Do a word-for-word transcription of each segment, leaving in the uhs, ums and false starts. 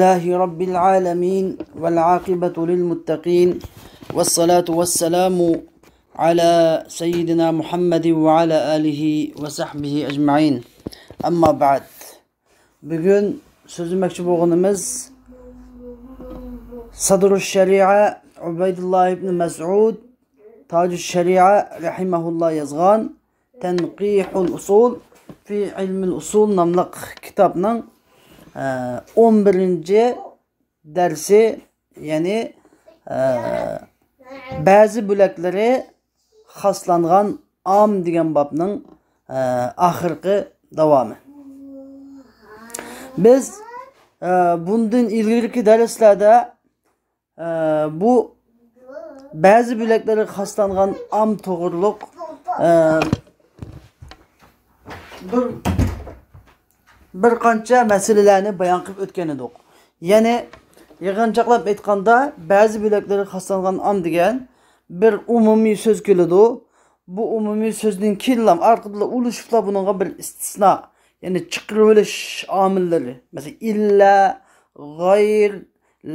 لله رب العالمين، والعاقبة للمتقين، والصلاة والسلام على سيدنا محمد وعلى آله وصحبه أجمعين. أما بعد. بۈگۈن سۆزلىمەكچى بولغىنىمىز سەدرۇش شەرىئە ئۇبەيدۇللا ئىبن مەسئۇد تاجۇش شەرىئە رەھىمەھۇللا يازغان تەنقىھۇل ئۇسۇل فى ئىلمىل ئۇسۇل ناملىق كىتابنىڭ، ئە، ئون بىرىنچى دەرسى، يەنى، ئە، بەزى بۆلەكلىرى خاسلانغان ئام دېگەن بابنىڭ، ئە، ئاخىرقى داۋامى. بىز، ئە، بۇندىن ئىلگىرىكى دەرسلەردە، ئە، بۇ بەزى بۆلەكلىرىگە خاسلانغان ئام توغرۇلۇق، ئە، بىر، بىر قانچە مەسىلىلەرنى بايان قىلىپ ئۆتكەن ئىدۇق. يەنى يىغىنچاقلاپ ئېيتقاندا، بەزى بۆلەكلىرىگە خاسلانغان ئام دېگەن بىر ئومۇمىي سۆز كېلىدۇ. بۇ ئومۇمىي سۆزدىن كېيىنلا ئارقىدىنلا ئۇلىشىپلا بۇنىڭغا بىر ئىستىسنا، يەنى چىقىرىۋېلىش ئامىللىرى، مەسىلەن، ئىللا، غەير،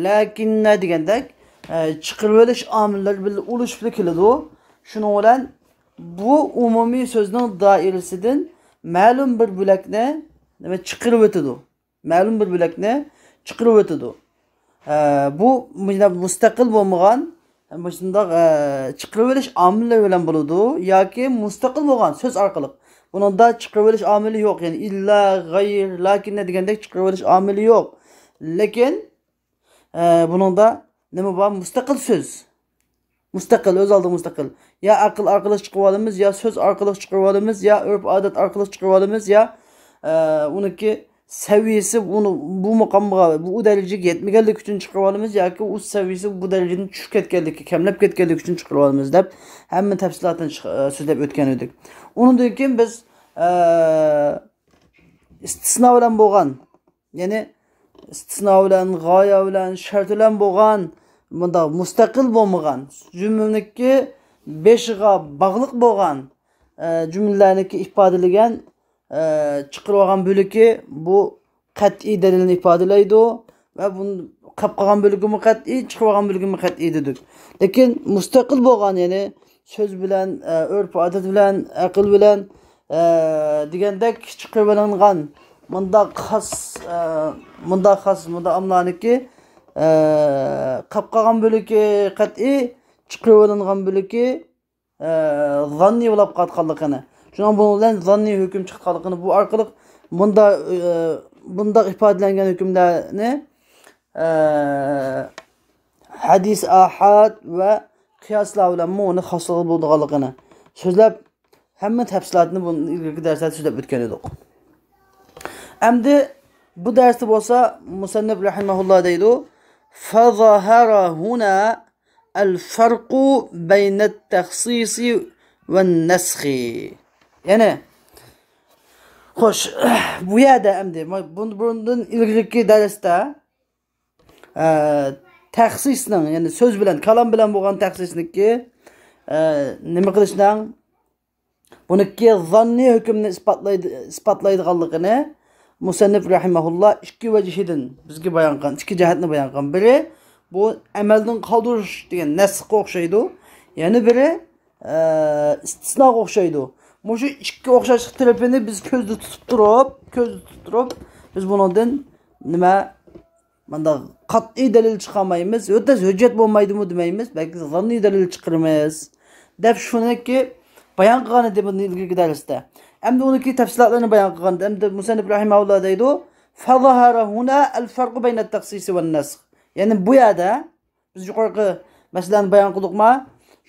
لەكىننە دېگەندەك، ئە، چىقىرىۋېلىش ئامىللىرى بىلەن ئۇلىشىپلا كېلىدۇ. شۇنىڭ بىلەن بۇ ئومۇمىي سۆزنىڭ دائىرىسىدىن مەلۇم بىر بۆلەكنى، نېمە، چىقىرىۋېتىدۇ. مەلۇم بىر بۆلەكنى چىقىرىۋېتىدۇ. ئە، بۇ مۇنداق مۇستەقىل بولمىغان، مۇشۇنداق، ئە، چىقىرىۋېلىش ئامىللىرى بىلەن بولىدۇ ياكى مۇستەقىل بولغان سۆز ئارقىلىق. بۇنىڭدا چىقىرىۋېلىش ئامىلى يوق. يەنى ئىللا، غەير، لەكىننە دېگەندەك چىقىرىۋېلىش ئامىلى يوق. لېكىن، ئە، بۇنىڭدا نېمە بار؟ مۇستەقىل سۆز. مۇستەقىل، ئۆز ئالدىغا مۇستەقىل. يا ئەقىل ئارقىلىق چىقىرىۋالىمىز، يا سۆز ئارقىلىق چىقىرىۋالىمىز، يا ئۆرپ-ئادەت ئارقىلىق چىقىرىۋالىمىز، يا، ئە، ئۇنىڭكى سەۋىيىسى، ئۇنى بۇ مۇقامغا، بۇ دەرىجىگە يەتمىگەنلىكى ئۈچۈن چىقىرىۋالىمىز ياكى ئۇ سەۋىيىسى بۇ دەرىجىدىن چۈشۈپ كەتكەنلىكى، كەملەپ كەتكەنلىكى ئۈچۈن چىقىرىۋالىمىز دەپ ھەممە تەپسىلاتىنى چىق-، ئە، سۆزلەپ ئۆتكەن ئىدۇق. ئۇنىڭدىن كېيىن بىز، ئە، ئىستىسنا بىلەن بولغان، يەنى ئىستىسنا بىلەن، غايە بىلەن، شەرت بىلەن بولغان، مۇنداق مۇستەقىل بولمىغان، جۈملىنىڭكى بېشىغا باغلىق بولغان، ئە، جۈملىلەرنىكى ئىپادىلىگەن، ئە، چىقىرىۋالغان بۆلىكى بۇ قەتئىي دەلىلنى ئىپادىلەيدۇ ۋە بۇ قاپ قالغان بۆلىكىمۇ قەتئىي، چىقىرىۋالغان بۆلىكىمۇ قەتئىي دېدۇق. لېكىن مۇستەقىل بولغان، يەنى سۆز بىلەن، ئە، ئۆرپ-ئادەت بىلەن، ئەقىل بىلەن، ئە، دېگەندەك چىقىرىۋېلىنغان مۇنداق خاس، ئە، مۇنداق خاس، مۇنداق ئاملارنىڭكى، ئە، قاپ قالغان بۆلىكى قەتئىي، چىقىرىۋېلىنغان بۆلىكى، ئە، زاننىي بولۇپ قالغانلىقىنى، شۇنىڭ بۇنىڭ بىلەن زاننىي ھۆكۈم چىقىدىغانلىقىنى، بۇ ئارقىلىق مۇنداق، ئە، بۇنداق ئىپادىلەنگەن ھۆكۈملەرنى، ئە، ھەدىس ئاھاد ۋە قىياسلار بىلەنمۇ ئۇنى خاسلىغىلى بولىدىغانلىقىنى سۆزلەپ، ھەممە تەپسىلاتىنى بۇ ئىلگىرىكى دەرسلەردە سۆزلەپ ئۆتكەن ئىدۇق. ئەمدى بۇ دەرستە بولسا مۇسەننىپ رەھىمەھۇللا دەيدۇ، فظهر هنا الفرق بين التخصيص والنسخ. يەنى، خوش، بۇ يەردە ئەمدى بۇ-، بۇندىن ئىلگىرىكى دەرستە ئە، تەخسىسنىڭ، يەنى سۆز بىلەن، كالام بىلەن بولغان تەخسىسنىڭكى، ئە، نېمە قىلىشنىڭ، بۇنىڭكى زاننىي ھۆكۈمنى ئىسپاتلايدۇ، ئىسپاتلايدىغانلىقىنى مۇسەننىپ رەھىمەھۇللا ئىككى ۋەجھىدىن بىزگە بايان قىلغان، ئىككى جەھەتنى بايان قىلغان. بىرى، بۇ ئەمەلدىن قالدۇرۇش دېگەن نەسخقە ئوخشايدۇ. يەنە بىرى، ئە، ئىستىسناغا ئوخشايدۇ. مۇشۇ ئىككى ئوخشاشلىق تەرىپىنى بىز كۆزدە تۇتۇپ تۇرۇپ، كۆزدە تۇتۇپ تۇرۇپ، بىز بۇنىڭدىن نېمە، مۇنداق قەتئىي دەلىل چىقارمايمىز، ھۆججەت، ھۆججەت بولمايدىمۇ دېمەيمىز، بەلكى زاننىي دەلىل چىقىرىمىز، دەپ شۇنىكى بايان قىلغان ئىدى بۇنى ئىلگىرىكى دەرستە. ئەمدى ئۇنىكى تەپسىلاتلىرىنى بايان قىلغان ئىدى. ئەمدى مۇسەننىپ رەھىمەھۇللا دەيدۇ، فظهر هنا الفرق بين التخصيص والنسخ. يەنى بۇ يەردە بىز يۇقىرىقى مەسىلىنى بايان قىلدۇقما؟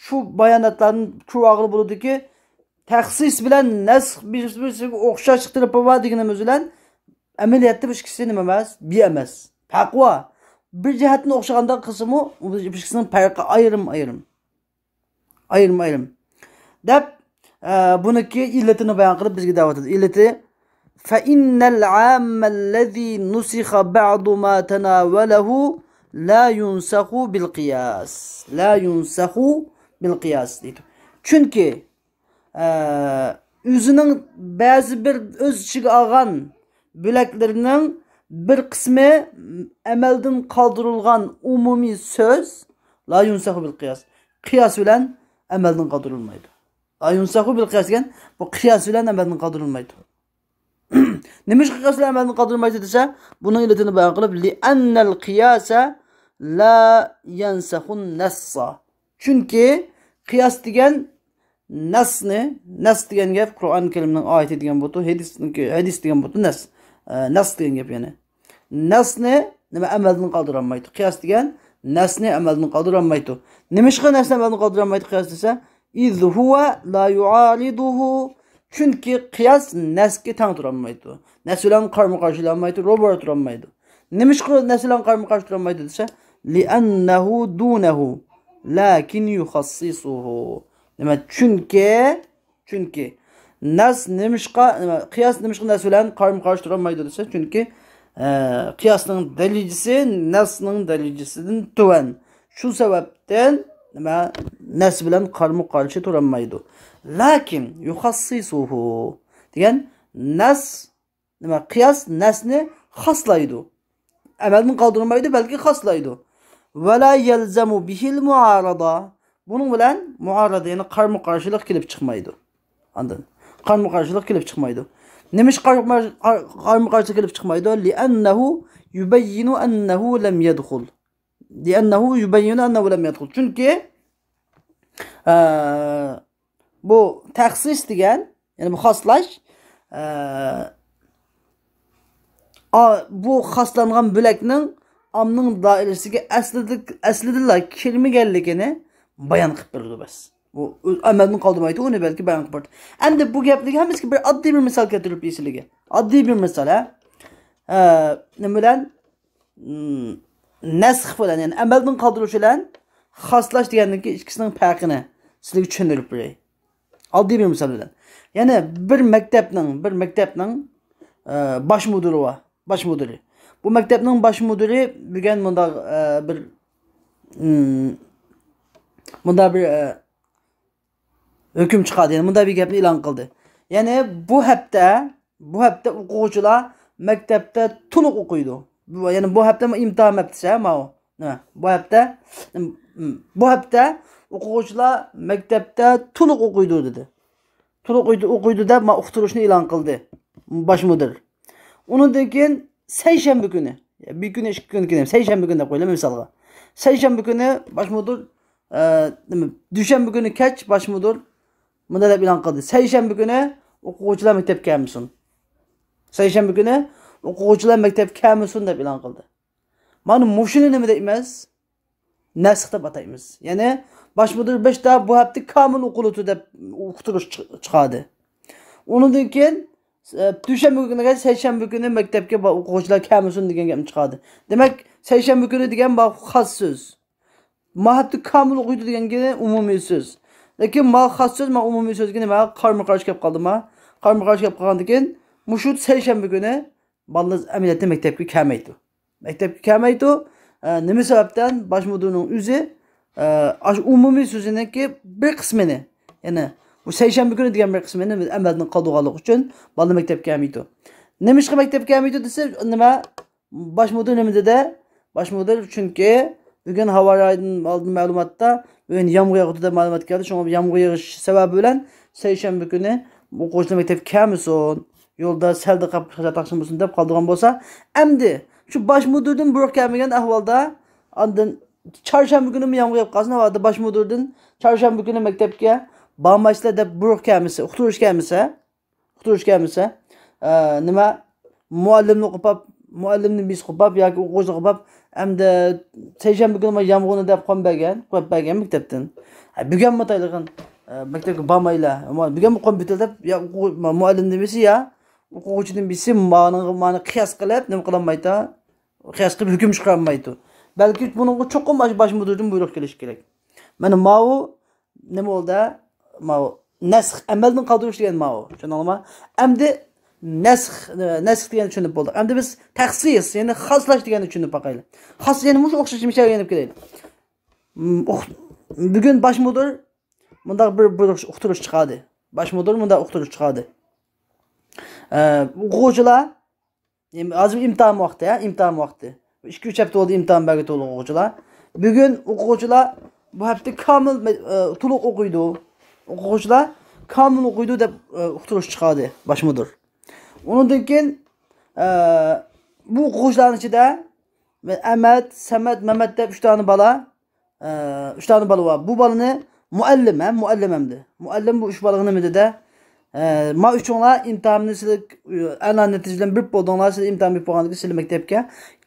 شۇ باياناتلاردىن كۆرۈۋالغىلى بولىدۇكى، تەخسىس بىلەن نەسخ بىر-، بىرسىگە ئوخشاشلىق تەرىپى بار دېگىنىمىز بىلەن، ئەمەلىيەتتە بۇ ئىككىسى نېمە ئەمەس؟ بىر ئەمەس. پەرقى بار. بىر جەھەتتىن ئوخشىغاندەك قىلسىمۇ، بۇ ئىككىسىنىڭ پەرقى ئايرىم-ئايرىم. ئايرىم-ئايرىم. دەپ، ئە، بۇنىڭكى ئىللىتىنى بايان قىلىپ بىزگە دەۋاتىدۇ. ئىللىتى، فإن العام الذي نسخ بعض ما تناوله لا ينسخ بالقياس. لا ينسخ بالقياس دەيدۇ. چۈنكى، ئە، ئۆزىنىڭ بەزى بىر ئۆز ئىچىگە ئالغان بۆلەكلىرىنىڭ بىر قىسمى ئەمەلدىن قالدۇرۇلغان ئومۇمىي سۆز، لا يۇنسەخۇ بىل قىياس، قىياس بىلەن ئەمەلدىن قالدۇرۇلمايدۇ. لا يۇنسەخۇ بىل قىياس دېگەن بۇ قىياس بىلەن ئەمەلدىن قالدۇرۇلمايدۇ. نېمىشقا قىياس بىلەن ئەمەلدىن قالدۇرۇلمايدۇ دېسە، بۇنىڭ ئىللىتىنى بايان قىلىپ، لىئەننەل قىياسە لا يەنسەخۇن نەسسا. چۈنكى قىياس دېگەن نەسنى، نەس دېگەن گەپ قۇرئان كەرىمنىڭ ئايىتى دېگەن بولىدۇ، ھەدىس، ھەدىس دېگەن بولىدۇ، نەس. ئە، نەس دېگەن گەپ يەنى. نەسنى نېمە ئەمەلدىن قالدۇرالمايدۇ. قىياس دېگەن نەسنى ئەمەلدىن قالدۇرالمايدۇ. نېمىشقا نەسنى ئەمەلدىن قالدۇرالمايدۇ قىياس دېسە، ئىز ھۇۋە لا يۇئارىدۇھۇ. چۈنكى قىياس نەسكە تەڭ تۇرالمايدۇ. نەس بىلەن قارمۇ قارشى كېلەلمەيدۇ، روبارو تۇرالمايدۇ. نېمىشقا نەس بىلەن قارمۇ قارشى تۇرالمايدۇ دېسە، لىئەننەھۇ دۇنەھۇ لەكىن يۇخەسسىسۇھۇ. نېمە؟ چۈنكى، چۈنكى نەس نېمىشقا، نېمە، قىياس نېمىشقا نەس بىلەن قارمۇ قارشى تۇرالمايدۇ دېسە، چۈنكى، ئە، قىياسنىڭ دەرىجىسى نەسنىڭ دەرىجىسىدىن تۆۋەن. شۇ سەۋەبتىن، نېمە، نەس بىلەن قارمۇ قارشى تۇرالمايدۇ. لەكىن يۇخەسسىسۇھۇ دېگەن نەس، نېمە، قىياس نەسنى خاسلايدۇ. ئەمەلدىن قالدۇرمايدۇ، بەلكى خاسلايدۇ. ۋەلا يەلزەمۇ بىھىل مۇئارادە. بۇنىڭ بىلەن مۇئارادە، يەنى قارمۇ قارشىلىق كېلىپ چىقمايدۇ. ئاندىن قارمۇ قارشىلىق كېلىپ چىقمايدۇ. نېمىشقا قارمۇ قارشىلىق كېلىپ چىقمايدۇ؟ لىئەننەھۇ يۇبەييىنۇ ئەننەھۇ لەم يەدخۇل. لىئەننەھۇ يۇبەييىنۇ ئەننەھۇ لەم يەدخۇل. چۈنكى، ئە، بۇ تەخسىس دېگەن، يەنى بۇ خاسلاش، ئە، ئا-، بۇ خاسلانغان بۆلەكنىڭ ئاممىنىڭ دائىرىسىگە ئەسلىدە-، ئەسلىدىلا كىرمىگەنلىكىنى بايان قىلىپ بېرىدۇ بەس. بۇ ئۆز-، ئەمەلدىن قالدۇرمايدۇ، ئۇنى بەلكى بايان قىلىپ بېرىدۇ. ئەمدى بۇ گەپلىكى ھەممىسىگە بىر ئاددىي بىر مىسال كەلتۈرۈپ بېرىشلىكى. ئاددىي بىر مىسال، ھە؟ ئە، نېمە بىلەن؟ م، نەسخ بىلەن، يەنى ئەمەلدىن قالدۇرۇش بىلەن خاسلاش دېگەندىكى ئىككىسىنىڭ پەرقىنى سىلەرگە چۈشەندۈرۈپ بېرەي. ئاددىي بىر مىسال بىلەن. يەنى بىر مەكتەپنىڭ، بىر مەكتەپنىڭ، ئە، باش مۇدىرى بار. باش مۇدىرى. بۇ مەكتەپنىڭ باش مۇدىرى بۈگۈن مۇنداق، ئە، بىر، م، مۇنداق بىر، ئە، ھۆكۈم چىقاردى. يەنى مۇنداق بىر گەپنى ئېلان قىلدى. يەنى بۇ ھەپتە، بۇ ھەپتە ئوقۇغۇچىلار مەكتەپتە تولۇق ئوقۇيدۇ. بۇ، يەنى بۇ ھەپتە ئىمتىھان ھەپتىسى، ھە، ماۋۇ. نېمە؟ بۇ ھەپتە، بۇ ھەپتە ئوقۇغۇچىلار مەكتەپتە تولۇق ئوقۇيدۇ دېدى. تولۇق ئوقۇيدۇ، ئوقۇيدۇ دەپ ما ئۇقتۇرۇشنى ئېلان قىلدى باش مۇدىر. ئۇنىڭدىن كېيىن سەيشەنبە كۈنى، بىر كۈنى، ئىككى كۈنى كېيىن، سەيشەنبە كۈنى دەپ قويىلى مىسالغا. سەيشەنبە كۈنى باش مۇدىر، ئە، نېمە، دۈشەنبە كۈنى كەچ باش مۇدىر مۇنداق دەپ ئېلان قىلدى: سەيشەنبە كۈنى ئوقۇغۇچىلار مەكتەپكە كەلمىسۇن. سەيشەنبە كۈنى ئوقۇغۇچىلار مەكتەپكە كەلمىسۇن دەپ ئېلان قىلدى. مانا مۇشۇنى نېمە دەيمىز؟ نەسخ دەپ ئاتايمىز. يەنى باش مۇدىر بېشىدا بۇ ھەپتە كامىل ئوقۇلىدۇ دەپ ئۇقتۇرۇش چىق-، چىقاردى. ئۇنىڭدىن كېيىن، ئە، دۈشەنبە كۈنىگە سەيشەنبە كۈنى مەكتەپكە با-، ئوقۇغۇچىلار كەلمىسۇن دېگەن گەپنى چىقاردى. دېمەك، سەيشەنبە كۈنى دېگەن بۇ خاس سۆز. ما ھەپتە كامىل ئوقۇيدۇ دېگەنگە ئومۇمىي سۆز. لېكىن ما خاس سۆز، ما ئومۇمىي سۆزگە نېمە قارمۇ قارشى كەپ قالدى ما؟ قارمۇ قارشى كەپ قالغاندىن كېيىن، مۇشۇ سەيشەنبە كۈنى بالىلار ئەمەلىيەتتە مەكتەپكە كەلمەيدۇ. مەكتەپكە كەلمەيدۇ. ئە، نېمە سەۋەبتىن؟ باش مۇدىرنىڭ ئۆزى، ئە، ئاشۇ ئومۇمىي سۆزىنىڭكى بىر قىسمىنى، يەنى بۇ سەيشەنبە كۈنى دېگەن بىر قىسمىنى ئەمەلدىن قالدۇرغانلىقى ئۈچۈن بالىلار مەكتەپكە كەلمەيدۇ. نېمىشقا مەكتەپكە كەلمەيدۇ دېسە، نېمە؟ باش مۇدىر نېمە دېدى؟ باش مۇدىر، چۈنكى بۈگۈن ھاۋا رايىدىن ئالدىن مەلۇماتتا بۈگۈن يامغۇر ياغىدۇ دەپ مەلۇمات كەلدى. شۇڭا يامغۇر يېغىش سەۋەبى بىلەن سەيشەنبە كۈنى ئوقۇغۇچىلار مەكتەپكە كەلمىسۇن، يولدا سەلدە قاپ تاقسىن بولسۇن دەپ قالدۇرغان بولسا، ئەمدى شۇ باش مۇدىردىن بۇيرۇق كەلمىگەن ئەھۋالدا، ئاندىن چارشەنبە كۈنىمۇ يامغۇر يېغىپ قالسۇن، ئەھۋالدا باش مۇدىردىن چارشەنبە كۈنى مەكتەپكە بارمايسىلەر دەپ بۇيرۇق كەلمىسە، ئۇقتۇرۇش كەلمىسە، ئۇقتۇرۇش كەلمىسە، ئە، نېمە، مۇئەللىمنى قوپاپ، مۇئەللىمنى بىز قوپاپ ياكى ئوقۇغۇچىنى قوپاپ، ئەمدى سەيشەنبە كۈنى يامغۇرنى دەپ قويۇپ بەرگەن، قويۇپ بەرگەن مەكتەپتىن. ھە، بۈگۈنمۇ تايلىغان، ئە، مەكتەپكە بارمايلا. مۇ-، بۈگۈنمۇ قويۇپ بېتىلدەپ، يا ئوقۇ-، مۇ-، مۇئەللىمدىن بىرسى يا ئوقۇغۇچىدىن بىرسى مانىڭغا، مانى قىياس قىلىپ نېمە قىلالمايتا؟ قىياس قىلىپ ھۆكۈم چىقىرالمايدۇ. بەلكى بۇنىڭغا چوقۇم باش، باش مۇدىردىن بۇيرۇق كېلىشى كېرەك. مانا ماۋۇ نېمە بولدى؟ ماۋۇ نەسخ، ئەمەلدىن قالدۇرۇش دېگەن ماۋۇ. چۈشەندىڭلارمۇ؟ ئەمدى نەسخ، نەسخ دېگەننى چۈشىنىپ بولدۇق. ئەمدى بىز تەخسىس، يەنى خاسلاش دېگەننى چۈشىنىپ باقايلى. خاس، يەنى مۇشۇ ئوخشاش مىسالغا يېنىپ كېلەيلى. م، ئوق-، بۈگۈن باش مۇدىر مۇنداق بىر، بىر ئۇقتۇرۇش چىقاردى. باش مۇدىر مۇنداق ئۇقتۇرۇش چىقاردى. ئە، ئوقۇغۇچىلار ھازىر ئىمتىھان ۋاقتى، ھە، ئىمتىھان ۋاقتى. ئىككى ئۈچ ھەپتە بولدى ئىمتىھان بەرگىلى تولۇق ئوقۇغۇچىلار. بۈگۈن ئوقۇغۇچىلار بۇ ھەپتە كامىل، ئە، تولۇق ئوقۇيدۇ. ئوقۇغۇچىلار كامىل ئوقۇيدۇ دەپ، ئە، ئۇقتۇرۇش چىقاردى باش مۇدىر. ئۇنىڭدىن كېيىن، ئە، بۇ ئوقۇغۇچىلارنىڭ ئىچىدە ئەمەت، سەمەت، مەمەت دەپ ئۈچ دانە بالا، ئە، ئۈچ دانە بالا بار. بۇ بالىنى مۇئەللىم، ھە، مۇئەللىم ئەمدى. مۇئەللىم بۇ ئۈچ بالىغا نېمە دېدى؟ ئە، ما ئۈچۈڭلار ئىمتىھاننى سىلەر ئەلا نەتىجە بىلەن بېرىپ بولدۇڭلار، سىلەر ئىمتىھان بېرىپ بولغاندىن كېيىن سىلەر مەكتەپكە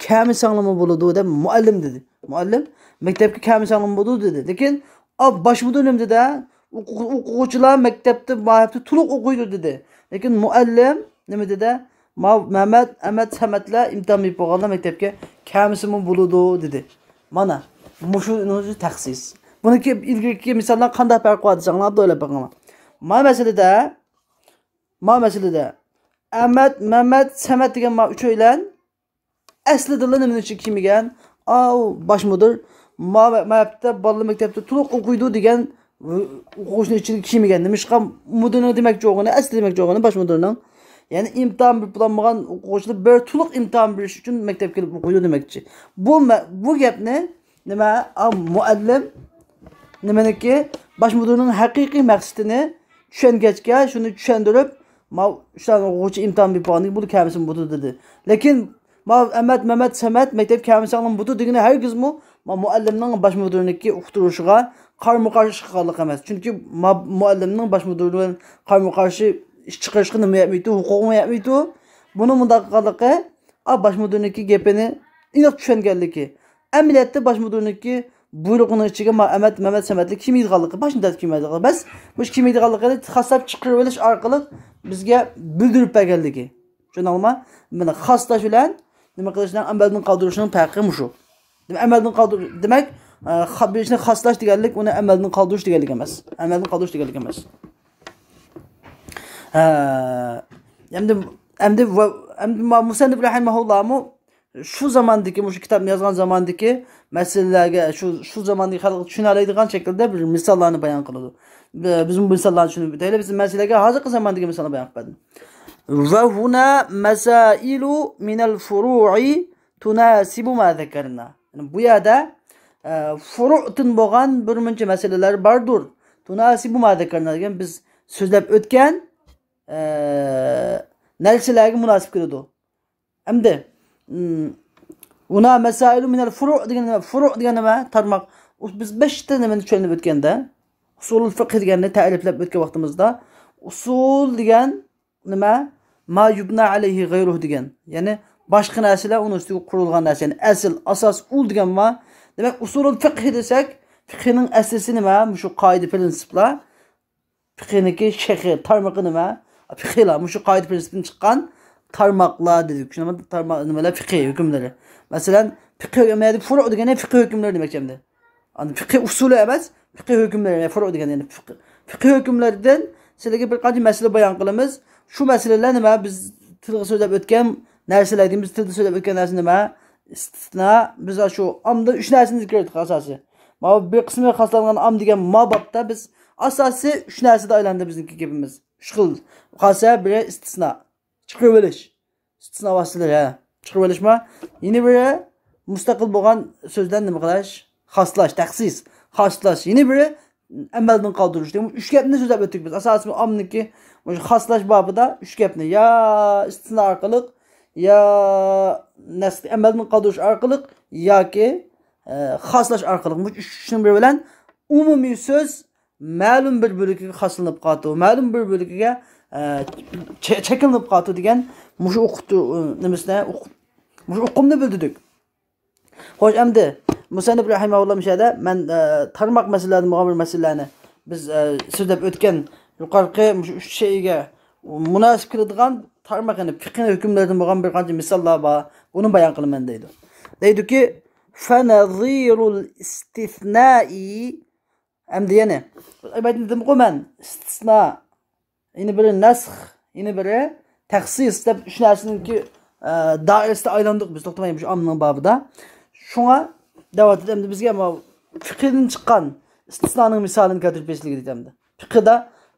كەلمىسەڭلارمۇ بولىدۇ دەپ مۇئەللىم دېدى. مۇئەللىم مەكتەپكە كەلمىسەڭلارمۇ بولىدۇ دېدى. لېكىن ئا، باش مۇدىر نېمە دېدى؟ ئوقۇ-، ئوقۇغۇچىلار مەكتەپتە ما ھەپتە تولۇق ئوقۇيدۇ دېدى. لېكىن مۇئەللىم نېمە دېدى؟ ما مەمەت، ئەمەت، سەمەتلەر ئىمتىھان بېرىپ بولغاندا مەكتەپكە كەلمىسىمۇ بولىدۇ دېدى. مانا مۇشۇ تەخسىس. بۇنىڭكى ئىلگىرىكى مىساللار قانداق پەرق بار دېسەڭلار، ئويلاپ بېقىڭلار. ما مەسىلىدە، ما مەسىلىدە ئەمەت، مەمەت، سەمەت دېگەن ما ئۈچەيلەن ئەسلىدىلا نېمىنىڭ ئىچىگە كىرمىگەن؟ ئاۋۇ باش مۇدىر ما، ما ھەپتە بالىلار مەكتەپتە تولۇق ئوقۇيدۇ دېگەن ئوقۇغۇچىنىڭ ئىچىگە كىرمىگەن. نېمىشقا؟ مۇدىرنىڭ دېمەكچى بولغىنى، ئەسلى دېمەكچى بولغىنى باش مۇدىرنىڭ، يەنى ئىمتىھان بېرىپ بولالمىغان ئوقۇغۇچىلار بىر تولۇق ئىمتىھان بېرىش ئۈچۈن مەكتەپكە كېلىپ ئوقۇيدۇ دېمەكچى. بۇ مە-، بۇ گەپنى نېمە، ئا، مۇئەللىم نېمىنىكى، باش مۇدىرنىڭ ھەقىقىي مەقسىتىنى چۈشەنگەچكە، شۇنى چۈشەندۈرۈپ، ما ئۈچ دانە ئوقۇغۇچى ئىمتىھان بېرىپ بولغاندىن كېيىن بۇ كەلمىسىمۇ بولىدۇ دېدى. لېكىن ما ئەمەت، مەمەت، سەمەت مەكتەپ كەلمىسەڭلار بولىدۇ دېگىنى ھەرگىزمۇ ما مۇئەللىمنىڭ باش مۇدىرنىڭكى ئۇقتۇرۇشىغا قارىمۇ قارشى چىققانلىق ئەمەس. چۈنكى ما مۇئەللىمنىڭ باش مۇدىرى بىلەن قارىمۇ قارشى ئىش چىقىرىشقا نېمە يەتمەيدۇ، ھوقۇقىمۇ يەتمەيدۇ. بۇنىڭ مۇنداق قىلغانلىقى، ئا، باش مۇدىرنىڭكى گېپىنى ئېنىق چۈشەنگەنلىكى. ئەمەلىيەتتە باش مۇدىرنىڭكى بۇيرۇقىنىڭ ئىچىگە ما ئەمەت، مەمەت، سەمەتلىك كىرمەيدىغانلىقى، باش مۇدىر كىرمەيدىغانلىقى، بەس، مۇشۇ كىرمەيدىغانلىقىنى خاسلاپ چىقىرىۋېلىش ئارقىلىق بىزگە بىلدۈرۈپ بەرگەنلىكى. چۈشەندىڭلارمۇ؟ مانا خاسلاش بىلەن نېمە قىلىشنىڭ، ئەمەلدىن قالدۇرۇشنىڭ پەرقى مۇشۇ. دېمەك، ئەمەلدىن قالدۇر-، دېمەك، ئە، خا-، بىر ئىشنى خاسلاش دېگەنلىك ئۇنى ئەمەلدىن قالدۇرۇش دېگەنلىك ئەمەس. ئەمەلدىن قالدۇرۇش دېگەنلىك ئەمەس. ھە، ئەمدى، ئەمدى ۋە-، ئەمدى ما-، مۇسەننىپ رەھىمەھۇللاھمۇ شۇ زاماندىكى، مۇشۇ كىتابنى يازغان زاماندىكى مەسىلىلەرگە، شۇ، شۇ زاماندىكى خەلق چۈشىنەلەيدىغان شەكىلدە بىر مىساللارنى بايان قىلىدۇ. بى-، بىز بۇ مىساللارنى چۈشىنىپ ئۆتەيلى. بىز مەسىلىگە ھازىرقى زاماندىكى مىسالنى بايان قىلىپ بەردىم. ۋە ھۇنا مەسائىلۇ مىنەل فۇرۇئى تۇناسىبۇ ما زەكەرنا. يەنى بۇ يەردە، ئە، فۇرۇئتىن بولغان بىر مۇنچە مەسىلىلەر باردۇر. تۇناسىبۇ ما زەكەرنا دېگەن بىز سۆزلەپ ئۆتكەن، ئە، نەرسىلەرگە مۇناسىپ كېلىدۇ. ئەمدى، ئىم، ھۇنا مەسائىلۇ مىنەل فۇرۇ دېگەن نېمە؟ فۇرۇ دېگەن نېمە؟ تارماق. ئۇ، بىز بەشتە نېمىنى چۈشەندۈرۈپ ئۆتكەندە، ئۇسۇلۇل فىقھ دېگەننى تەرىپلەپ ئۆتكەن ۋاقتىمىزدا، ئۇسۇل دېگەن نېمە؟ ما يۇبنا ئەلەيھى غەيرۇھ دېگەن. يەنى باشقا نەرسىلەر ئۇنىڭ ئۈستىگە قۇرۇلغان نەرسە. يەنى ئەسىل، ئاساس، ئۇل دېگەن بار. دېمەك، ئۇسۇلۇل فىقھ دېسەك، فىقھنىڭ ئەسلىسى نېمە؟ مۇشۇ قائىدە، پرىنسىپلار. فىقھنىڭكى شېخى، تارمىقى نېمە؟ فىقھلار، مۇشۇ قائىدە پرىنسىپتىن چىققان تارماقلار دېدۇق. شۇنىڭ تارماق نېمىلەر؟ فىقھى ھۆكۈملىرى. مەسىلەن، فىقھى ھۆكۈم، يەنى فۇرۇ دېگەن فىقھى ھۆكۈملىرى دېمەكچى ئەمدى. ئاندىن فىقھى ئۇسۇلى ئەمەس، فىقھى ھۆكۈملىرى، يەنى فۇرۇ دېگەن، يەنى فىقھى، فىقھى ھۆكۈملىرىدىن سىلەرگە بىر قانچە مەسىلە بايان قىلىمىز. شۇ مەسىلىلەر نېمە؟ بىز تىلغا سۆزلەپ ئۆتكەن نەرسىلەر دېگەن، بىز تىلدا سۆزلەپ ئۆتكەن نەرسە نېمە؟ ئىستىسنا. بىز شۇ ئامدا ئۈچ نەرسىنى زىكىر ئېيتتۇق ئاساسىي. ماۋۇ بىر قىسمى خاسلانغان ئام دېگەن ما بابتا بىز ئاساسىي ئۈچ نەرسىدە ئايلاندى بىزنىڭكى گېپىمىز. ئۈچ خىل. خاسە، بىرى ئىستىسنا. چىقىرىۋېلىش. ئىستىسنا ۋاسىتىلىرى، ھە. چىقىرىۋېلىشما؟ يەنە بىرى مۇستەقىل بولغان سۆزدىن نېمە قىلىش؟ خاسلاش، تەخسىس. خاسلاش. يەنە بىرى ئەمەلدىن قالدۇرۇش. دېمەك، ئۈچ گەپنى سۆزلەپ ئۆتتۇق بىز. ئاساسىي ئامنىڭكى مۇشۇ خاسلاش بابىدا ئۈچ گەپنى. يا ئىستىسنا ئارقىلىق، يا نەسخ ئەمەلدىن قالدۇرۇش ئارقىلىق، ياكى، ئە، خاسلاش ئارقىلىق. مۇشۇ ئۈچنىڭ بىرى بىلەن ئومۇمىي سۆز مەلۇم بىر بۆلىكىگە خاسلىنىپ قالىدۇ، مەلۇم بىر بۆلىكىگە، ئە، چە-، چەكلىنىپ قالىدۇ دېگەن مۇشۇ ئوقۇتۇ-، نېمىسىنى، ئوق-، مۇشۇ ئۇقۇمنى بىلدۈردۇك. خوش، ئەمدى مۇسەننىپ رەھىمەھۇللا مۇشۇ يەردە مەن، ئە، تارماق مەسىلىلەردىن بولغان بىر مەسىلىلەرنى بىز، ئە، سۆزلەپ ئۆتكەن يۇقىرىقى مۇشۇ ئۈچ شەيئىگە مۇناسىپ كېلىدىغان تارماق، يەنى فىقھىي ھۆكۈملەردىن بولغان بىر قانچە مىساللار بار. بۇنى بايان قىلىمەن دەيدۇ. دەيدۇكى، فنظير الاستثناء ئەمدى يەنە، ئەمدى دېدىمغۇ مەن، ئىستىسنا، يەنە بىرى نەسخ، يەنە بىرى تەخسىس دەپ ئۈچ نەرسىنىڭكى، ئە، دائىرىسىدە ئايلاندۇق بىز، توختىماي مۇشۇ ئامنىڭ بابىدا. شۇڭا دەۋاتىدۇ ئەمدى بىزگە ما فىقھىدىن چىققان ئىستىسنانىڭ مىسالىنى كەلتۈرۈپ بېرىشلىكى دېدى ئەمدى. فىقھىدا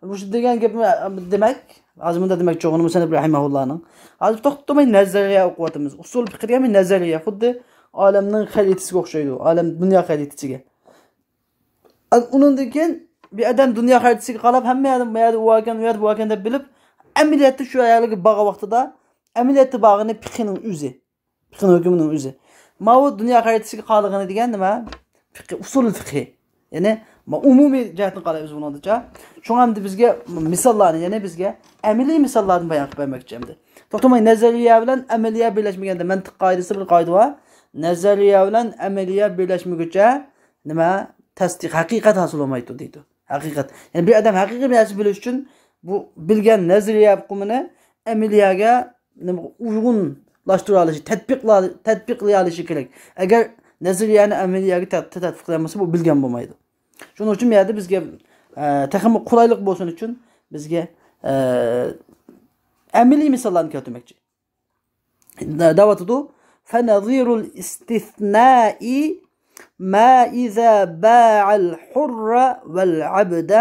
مۇشۇ دېگەن گەپنى، دېمەك، ھازىر مۇنداق دېمەكچى بولغىنىم، مۇسەننىپ رەھىمەھۇللانىڭ، ھازىر توختىماي نەزەرىيە ئوقۇۋاتىمىز. ئۇسۇل پىقىھ دېگەن بىر نەزەرىيە، خۇددى ئالەمنىڭ خەرىتىسىگە ئوخشايدۇ، ئالەم دۇنيا خەرىتىسىگە. ئۇنىڭدىن كېيىن بىر ئادەم دۇنيا خەرىتىسىگە قاراپ، ھەممە يەردە، بۇ يەردە ئۇ ئىكەن، ئۇ يەردە بۇ ئىكەن دەپ بىلىپ، ئەمەلىيەتتە شۇ يەرگە بارغان ۋاقتىدا، ئەمەلىيەتتە بارغىنى پىقھىنىڭ ئۆزى. پىقھىنىڭ ھۆكمىنىڭ ئۆزى. ماۋۇ دۇنيا خەرىتىسىگە قالىدىغىنى دېگەن نېمە؟ پىقھى، ئۇسۇل پىقھى. يەنى، ما-، ئومۇمىي جەھەتتىن قارايمىز بۇنىڭدىچە. شۇڭا ئەمدى بىزگە مىساللارنى، يەنى بىزگە ئەمەلىي مىساللاردىن بايان قىلىپ بەرمەكچى ئەمدى. توختىماي، نەزەرىيە بىلەن ئەمەلىيە بىرلەشمىگەندە، مەنتىق قائىدىسىدە بىر قائىدە بار. نەزەرىيە بىلەن ئەمەلىيە بىرلەشمىگۈچە نېمە؟ تەستىق، ھەقىقەت ھاسىل بولمايدۇ دەيدۇ. ھەقىقەت. يەنى بىر ئادەم ھەقىقىي بىر نەرسە بىلىش ئۈچۈن بۇ بىلگەن نەزەرىيە ئۇقۇمىنى ئەمەلىيەگە نېمە، ئۇيغۇنلاشتۇرالىشى، تەتبىقلا-، تەتبىقلىيالىشى كېرەك. ئەگەر نەزەرىيەنى ئەمەلىيەگە تەت-، تەتبىقلىيالمىسا، بۇ بىلگەن بولمايدۇ. شۇنىڭ ئۈچۈن بۇ يەردە بىزگە، ئە، تېخىمۇ قولايلىق بولسۇن ئۈچۈن بىزگە، ئە، ئەمەلىي مىساللارنى كەلتۈرمەكچى. دەۋاتىدۇ. فنظير الاستثناء ما إذا باع الحر والعبد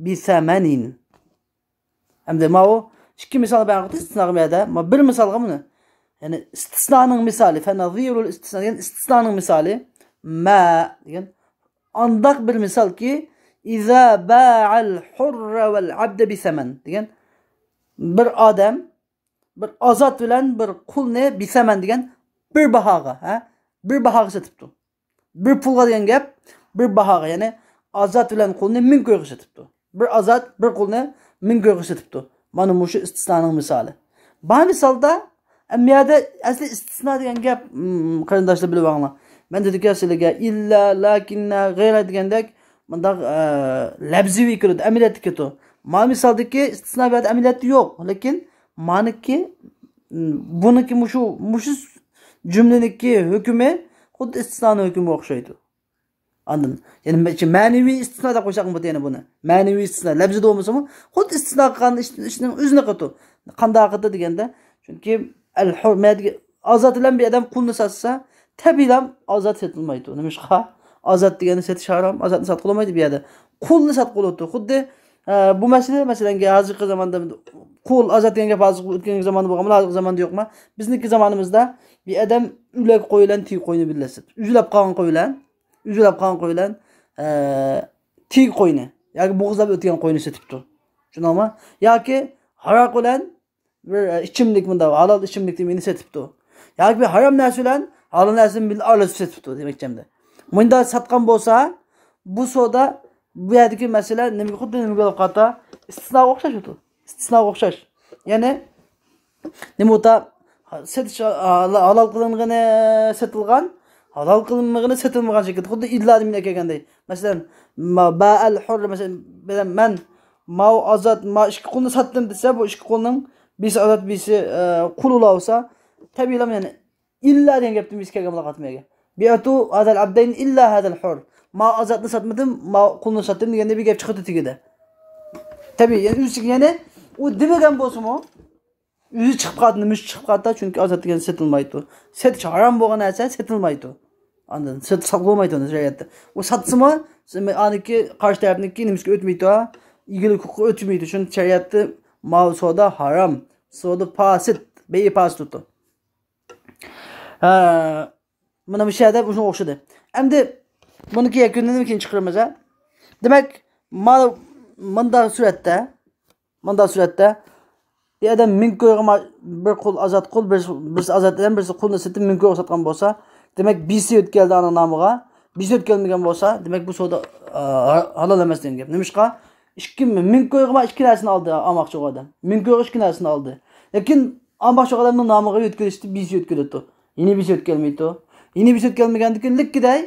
بثمن. ئەمدى ماۋۇ ئىككى مىسال بەرگەن ئىستىسناغا بۇ يەردە. ما بىر مىسالغا بۇنى. يەنى ئىستىسنانىڭ مىسالى. فنظير الاستثناء دېگەن ئىستىسنانىڭ مىسالى. ما دېگەن ئانداق بىر مىسالكى، إذا باع الحر والعبد بثمن دېگەن بىر ئادەم بىر ئازاد بىلەن بىر قۇلنى بىسەمەن دېگەن بىر باھاغا، ھە؟ بىر باھاغا سېتىپتۇ. بىر پۇلغا دېگەن گەپ، بىر باھاغا، يەنى ئازاد بىلەن قۇلنى مىڭ كويغا سېتىپتۇ. بىر ئازاد، بىر قۇلنى مىڭ كويغا سېتىپتۇ. مانا مۇشۇ ئىستىسنانىڭ مىسالى. بار مىسالدا، ئەمما يەردە ئەسلى ئىستىسنا دېگەن گەپ، م، قېرىنداشلار بىلىپ ئاڭلا. مەن دېدىكى سىلىگە ئىللا، لەكىننا، غەيرە دېگەندەك مۇنداق، ئە، لەپزىۋى كېلىدۇ، ئەمەلىيەتتە كېلىدۇ. مانا مىسالدىكى ئىستىسنا بۇ يەردە ئەمەلىيەتتە يوق، لېكىن مانىكى، م، بۇنىكى مۇشۇ، مۇشۇ جۈملىنىڭكى ھۆكمى خۇددى ئىستىسنانىڭ ھۆكمىگە ئوخشايدۇ. ئاندىن، يەنى مە-، مەنىۋى ئىستىسنا دەپ قويساق بولىدۇ يەنە بۇنى. مەنىۋى ئىستىسنا، لەپزىدە بولمىسىمۇ، خۇددى ئىستىسنا قىلغان ئىش، ئىشنىڭ ئۆزىنى قىلىدۇ. قانداق قىلىدۇ دېگەندە، چۈنكى ئەل ھۇر-، مەدىگە-، ئازاد بىلەن بىر ئادەم قۇلنى ساتسا، تەبىئىيلا ئازاد سېتىلمايدۇ. نېمىشقا؟ ئازاد دېگەننى سېتىش ھارام، ئازادنى ساتقىلى بولمايدۇ بۇ يەردە. قۇلنى ساتقىلى بولىدۇ. خۇددى، ئە، بۇ مەسىلە، مەسىلەن، ھازىرقى زاماندا قۇل، ئازاد دېگەن گەپ ھازىرقى ئۆتكەنكى زاماندا بولغان، ھازىرقى زاماندا يوقما؟ بىزنىڭكى زامانىمىزدا بىر ئادەم ئۆلۈك قوي بىلەن تىك قوينى بىللە سېتىپ، ئۈزۈلۈپ قالغان قوي بىلەن، ئۈزۈلۈپ قالغان قوي بىلەن، ئە، تىك قوينى ياكى بوغۇزلاپ ئۆتكەن قوينى سېتىپتۇ. شۇنداقمۇ؟ ياكى ھاراق بىلەن بىر، ئە، ئىچىملىك، مۇنداق ھالال ئىچىملىك دېمىنى سېتىپتۇ. ياكى بىر ھارام نەرسە بىلەن ھالال نەرسىنى بىللە ئارىلاشتۇرۇپ سېتىپتۇ دېمەكچى ئەمدى. مۇنداق ساتقان بولسا، بۇ سودا، بۇ يەردىكى مەسىلە نېمىگە، خۇددى نېمىگە بولۇپ قالدى؟ ئىستىسناغا ئوخشاش ئۇ. ئىستىسناغا ئوخشاش. يەنى نېمە ئۇتا؟ سېتىش، ھالا-، ھالال قىلىنغىنى سېتىلغان، ھالال قىلىنمىغىنى سېتىلمىغان شەكىلدە، خۇددى ئىللا دېمىنى ئەكەلگەندەك. مەسىلەن، ما-، باءەل ھۇر، مەسىلەن، مەن ماۋۇ ئازاد، ما ئىككى قۇلنى ساتتىم دېسە، بۇ ئىككى قۇلنىڭ بىرسى ئازاد، بىرسى، ئە، قۇل بولسا، تەبىئىيلا، يەنى ئىللا دېگەن گەپتىن بىرسى كەلگەن بولىدۇ قاتمىيەگە. بىئتۇ ھازەل ئابدەينى ئىللا ھازەل ھۇر. ما ئازادنى ساتمىدىم، ما قۇلنى ساتتىم دېگەندە بىر گەپ چىقىدۇ تېگىدە. تەبىئىي، يەنى ئۆزى يەنى ئۇ دېمىگەن بولسىمۇ، ئۆزى چىقىپ قالدى، نېمە ئۈچۈن چىقىپ قالدى؟ چۈنكى ئازاد دېگەن سېتىلمايدۇ. سېتىش ھارام بولغان نەرسە سېتىلمايدۇ. ئاندىن سېت-، ساتقىلى بولمايدۇ شەرىئەتتە. ئۇ ساتسىمۇ، ئانىكى قارشى تەرەپنىڭكى نېمىسىگە ئۆتمەيدۇ، ئىگىلىك ھوقۇقىغا ئۆتمەيدۇ. شۇنىڭ شەرىئەتتە ماۋۇ سودا ھارام. سودا پاسىد، بەيئە پاسىدتۇر. ھە، مانا مۇشۇ يەردە بۇنىڭغا ئوخشىدى. ئەمدى بۇنىڭكى يەكۈنىنى كېيىن چىقىرىمىز، ھە. دېمەك، ما-، مۇنداق سۈرەتتە، مۇنداق سۈرەتتە، بىر ئادەم مىڭ كويغا ما-، بىر قۇل ئازاد قۇل، بىرسى، بىرسى ئازاد ئادەم، بىرسى قۇلنى سېتىپ مىڭ كويغا ساتقان بولسا، دېمەك، بىسى يۆتكەلدى ئانىڭ نامىغا، بىسى يۆتكەلمىگەن بولسا، دېمەك، بۇ سودا، ئا، ھالال ئەمەس دېگەن گەپ. نېمىشقا؟ ئىككى، مىڭ كويغا ما ئىككى نەرسىنى ئالدى، ئالماقچى بولغان ئادەم. مىڭ كويغا ئىككى نەرسىنى ئالدى. لېكىن ئالماقچى بولغان ئادەمنىڭ نامىغا يۆتكىلىشتى، بىسى يۆتكىلىدۇ. يەنە بىسى يۆتكەلمەيدۇ. يەنە بىسى يۆتكەلمىگەندىكىن لىككىدەي،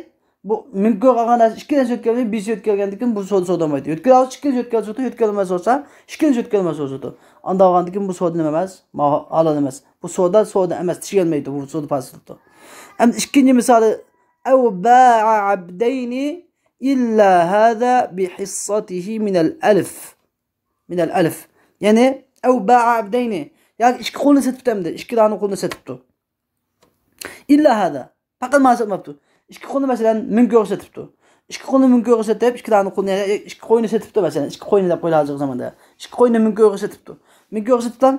بۇ مىڭ كويغا ئالغان نەرسە ئىككى نەرسە يۆتكەلمەي، بىسى يۆتكەلگەندىكىن بۇ سودا سودىلمايدۇ. يۆتكەلسە ئىككىنچى يۆتكەلسە سودا، يۆتكەلمەس بولسا، ئىككىنچى يۆتكەلمەس سودا. ئانداق بولغاندىكىن بۇ سودا نېمە ئەمەس؟ ما-، ھالال ئەمەس. بۇ سودا سودا ئەمەس، چىشى كەلمەيدۇ، بۇ سودا پاسىد بولىدۇ. ئەمدى ئىككىنچى مىسالى، ئەۋ باءە ئەبدەينى ئىللا ھازا بىھىسسەتىھى مىنەل ئەلف. مىنەل ئەلف. يەنى، ئەۋ باءە ئەبدەينى. ياكى ئىككى قۇلنى سېتىپتۇ ئەمدى. ئىككى دانە قۇلنى سېتىپتۇ. ئىللا ھازا. پەقەت مانا ساتماپتۇ. ئىككى قۇلنى، مەسىلەن، مىڭ كويغا سېتىپتۇ. ئىككى قۇلنى مىڭ كويغا سېتىپ، ئىككى دانە قۇلنى، يەنى ئىككى قوينى سېتىپتۇ، مەسىلەن، ئىككى قوينى دەپ قويىلى ھازىرقى زاماندا. ئىككى قوينى مىڭ كويغا سېتىپتۇ. مىڭ كويغا سېتىپتۇ.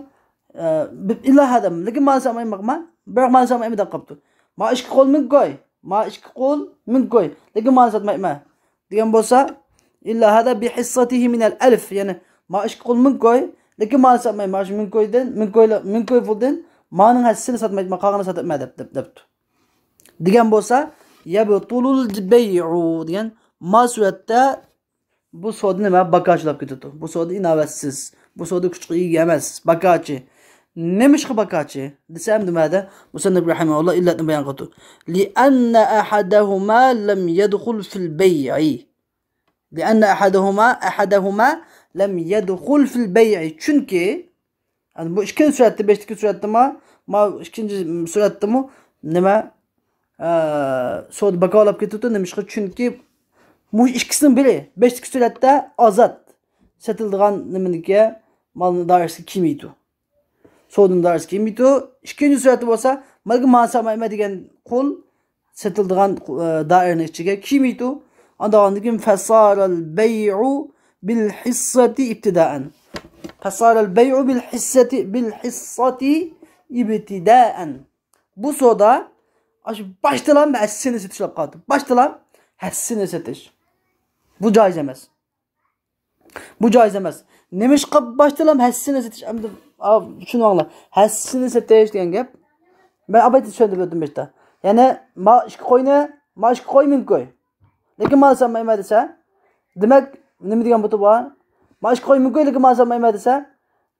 ئە، بىپ-، ئىللا ھەدەم. لېكىن مانا ساتمايمەن، بىراق مانا ساتمايمەن دەپ قاپتۇ. ما ئىككى قۇل مىڭ كوي. ما ئىككى قۇل مىڭ كوي. لېكىن مانا ساتمايمەن دېگەن بولسا، ئىللا ھەدە بىھىسسەتىھى مىنەل ئەلف. يەنى ما ئىككى قۇل مىڭ كوي. لېكىن مانا ساتمايمەن. مانا شۇ مىڭ كويدىن، مىڭ كويلا-، مىڭ كوي پۇلدىن مانىڭ ھەسسىسىنى ساتمايمەن، قالغىنىنى ساتىمەن دەپ، دەپ، دەپتۇ. دېگەن بولسا، يەبتۇلۇل بەيئۇ دېگەن، ما سۈرەتتە بۇ سودا نېمە؟ باكاچىلاپ كېتىدۇ. بۇ سودا ئىناۋەتسىز. بۇ سودا كۈچكە ئىگە ئەمەس. باكاچى. نېمىشقا باكاچى دېسە، ئەمدى نېمە دە؟ مۇسەننىپ رەھىمەھۇللا ئىللەتنى بايان قىلىدۇ. لىئەننە ئەھەدەھۇما لەم يەدخۇل فىل بەيئى. لىئەننە ئەھەدەھۇما، ئەھەدەھۇما لەم يەدخۇل فىل بەيئى. چۈنكى، يەنى بۇ ئىككىنچى سۈرەتتە، بەشتىكى سۈرەتتىمۇ، ما ئىككىنچى سۈرەتتىمۇ نېمە؟ ئە، سودا باكالاپ كېتىپتۇ. نېمىشقا؟ چۈنكى مۇشۇ ئىككىسىنىڭ بىرى، بەشتىكى سۈرەتتە ئازاد سېتىلىدىغان نېمىنىڭكى مالنىڭ دائىرىسىگە كىرمەيدۇ. سودىنىڭ دائىرىسىگە كىرمەيدۇ. ئىككىنچى سۈرەتتە بولسا، مانا مانا ساتمايمەن دېگەن قۇل سېتىلىدىغان، ئە، دائىرىنىڭ ئىچىگە كىرمەيدۇ. ئاندىن كېيىن فەسارەل بەيئۇ بىل ھىسسەتى ئىبتىدائەن. فەسارەل بەيئۇ بىل ھىسسەتى، بىل ھىسسەتى ئىبتىدائەن. بۇ سودا ئاشۇ باشتىلا ھەسسىنى سېتىش بولۇپ قالدى. باشتىلا ھەسسىنى سېتىش. بۇ جائىز ئەمەس. بۇ جائىز ئەمەس. نېمىشقا باشتىلا ھەسسىنى سېتىش؟ ئەمدى، ئا، چۈشىنىۋالىڭلار. ھەسسىنى سېتىش دېگەن گەپ. مەن ئالاھىدە چۈشەندۈرۈپ ئۆتتۈم باشتا. يەنى، ما ئىككى قوينى، ما ئىككى قوي مىڭ كوي. لېكىن مانا ساتمايمەن دېسە، دېمەك، نېمە دېگەن بۇتى بار؟ ما ئىككى قوي مىڭ كوي، لېكىن مانا ساتمايمەن دېسە،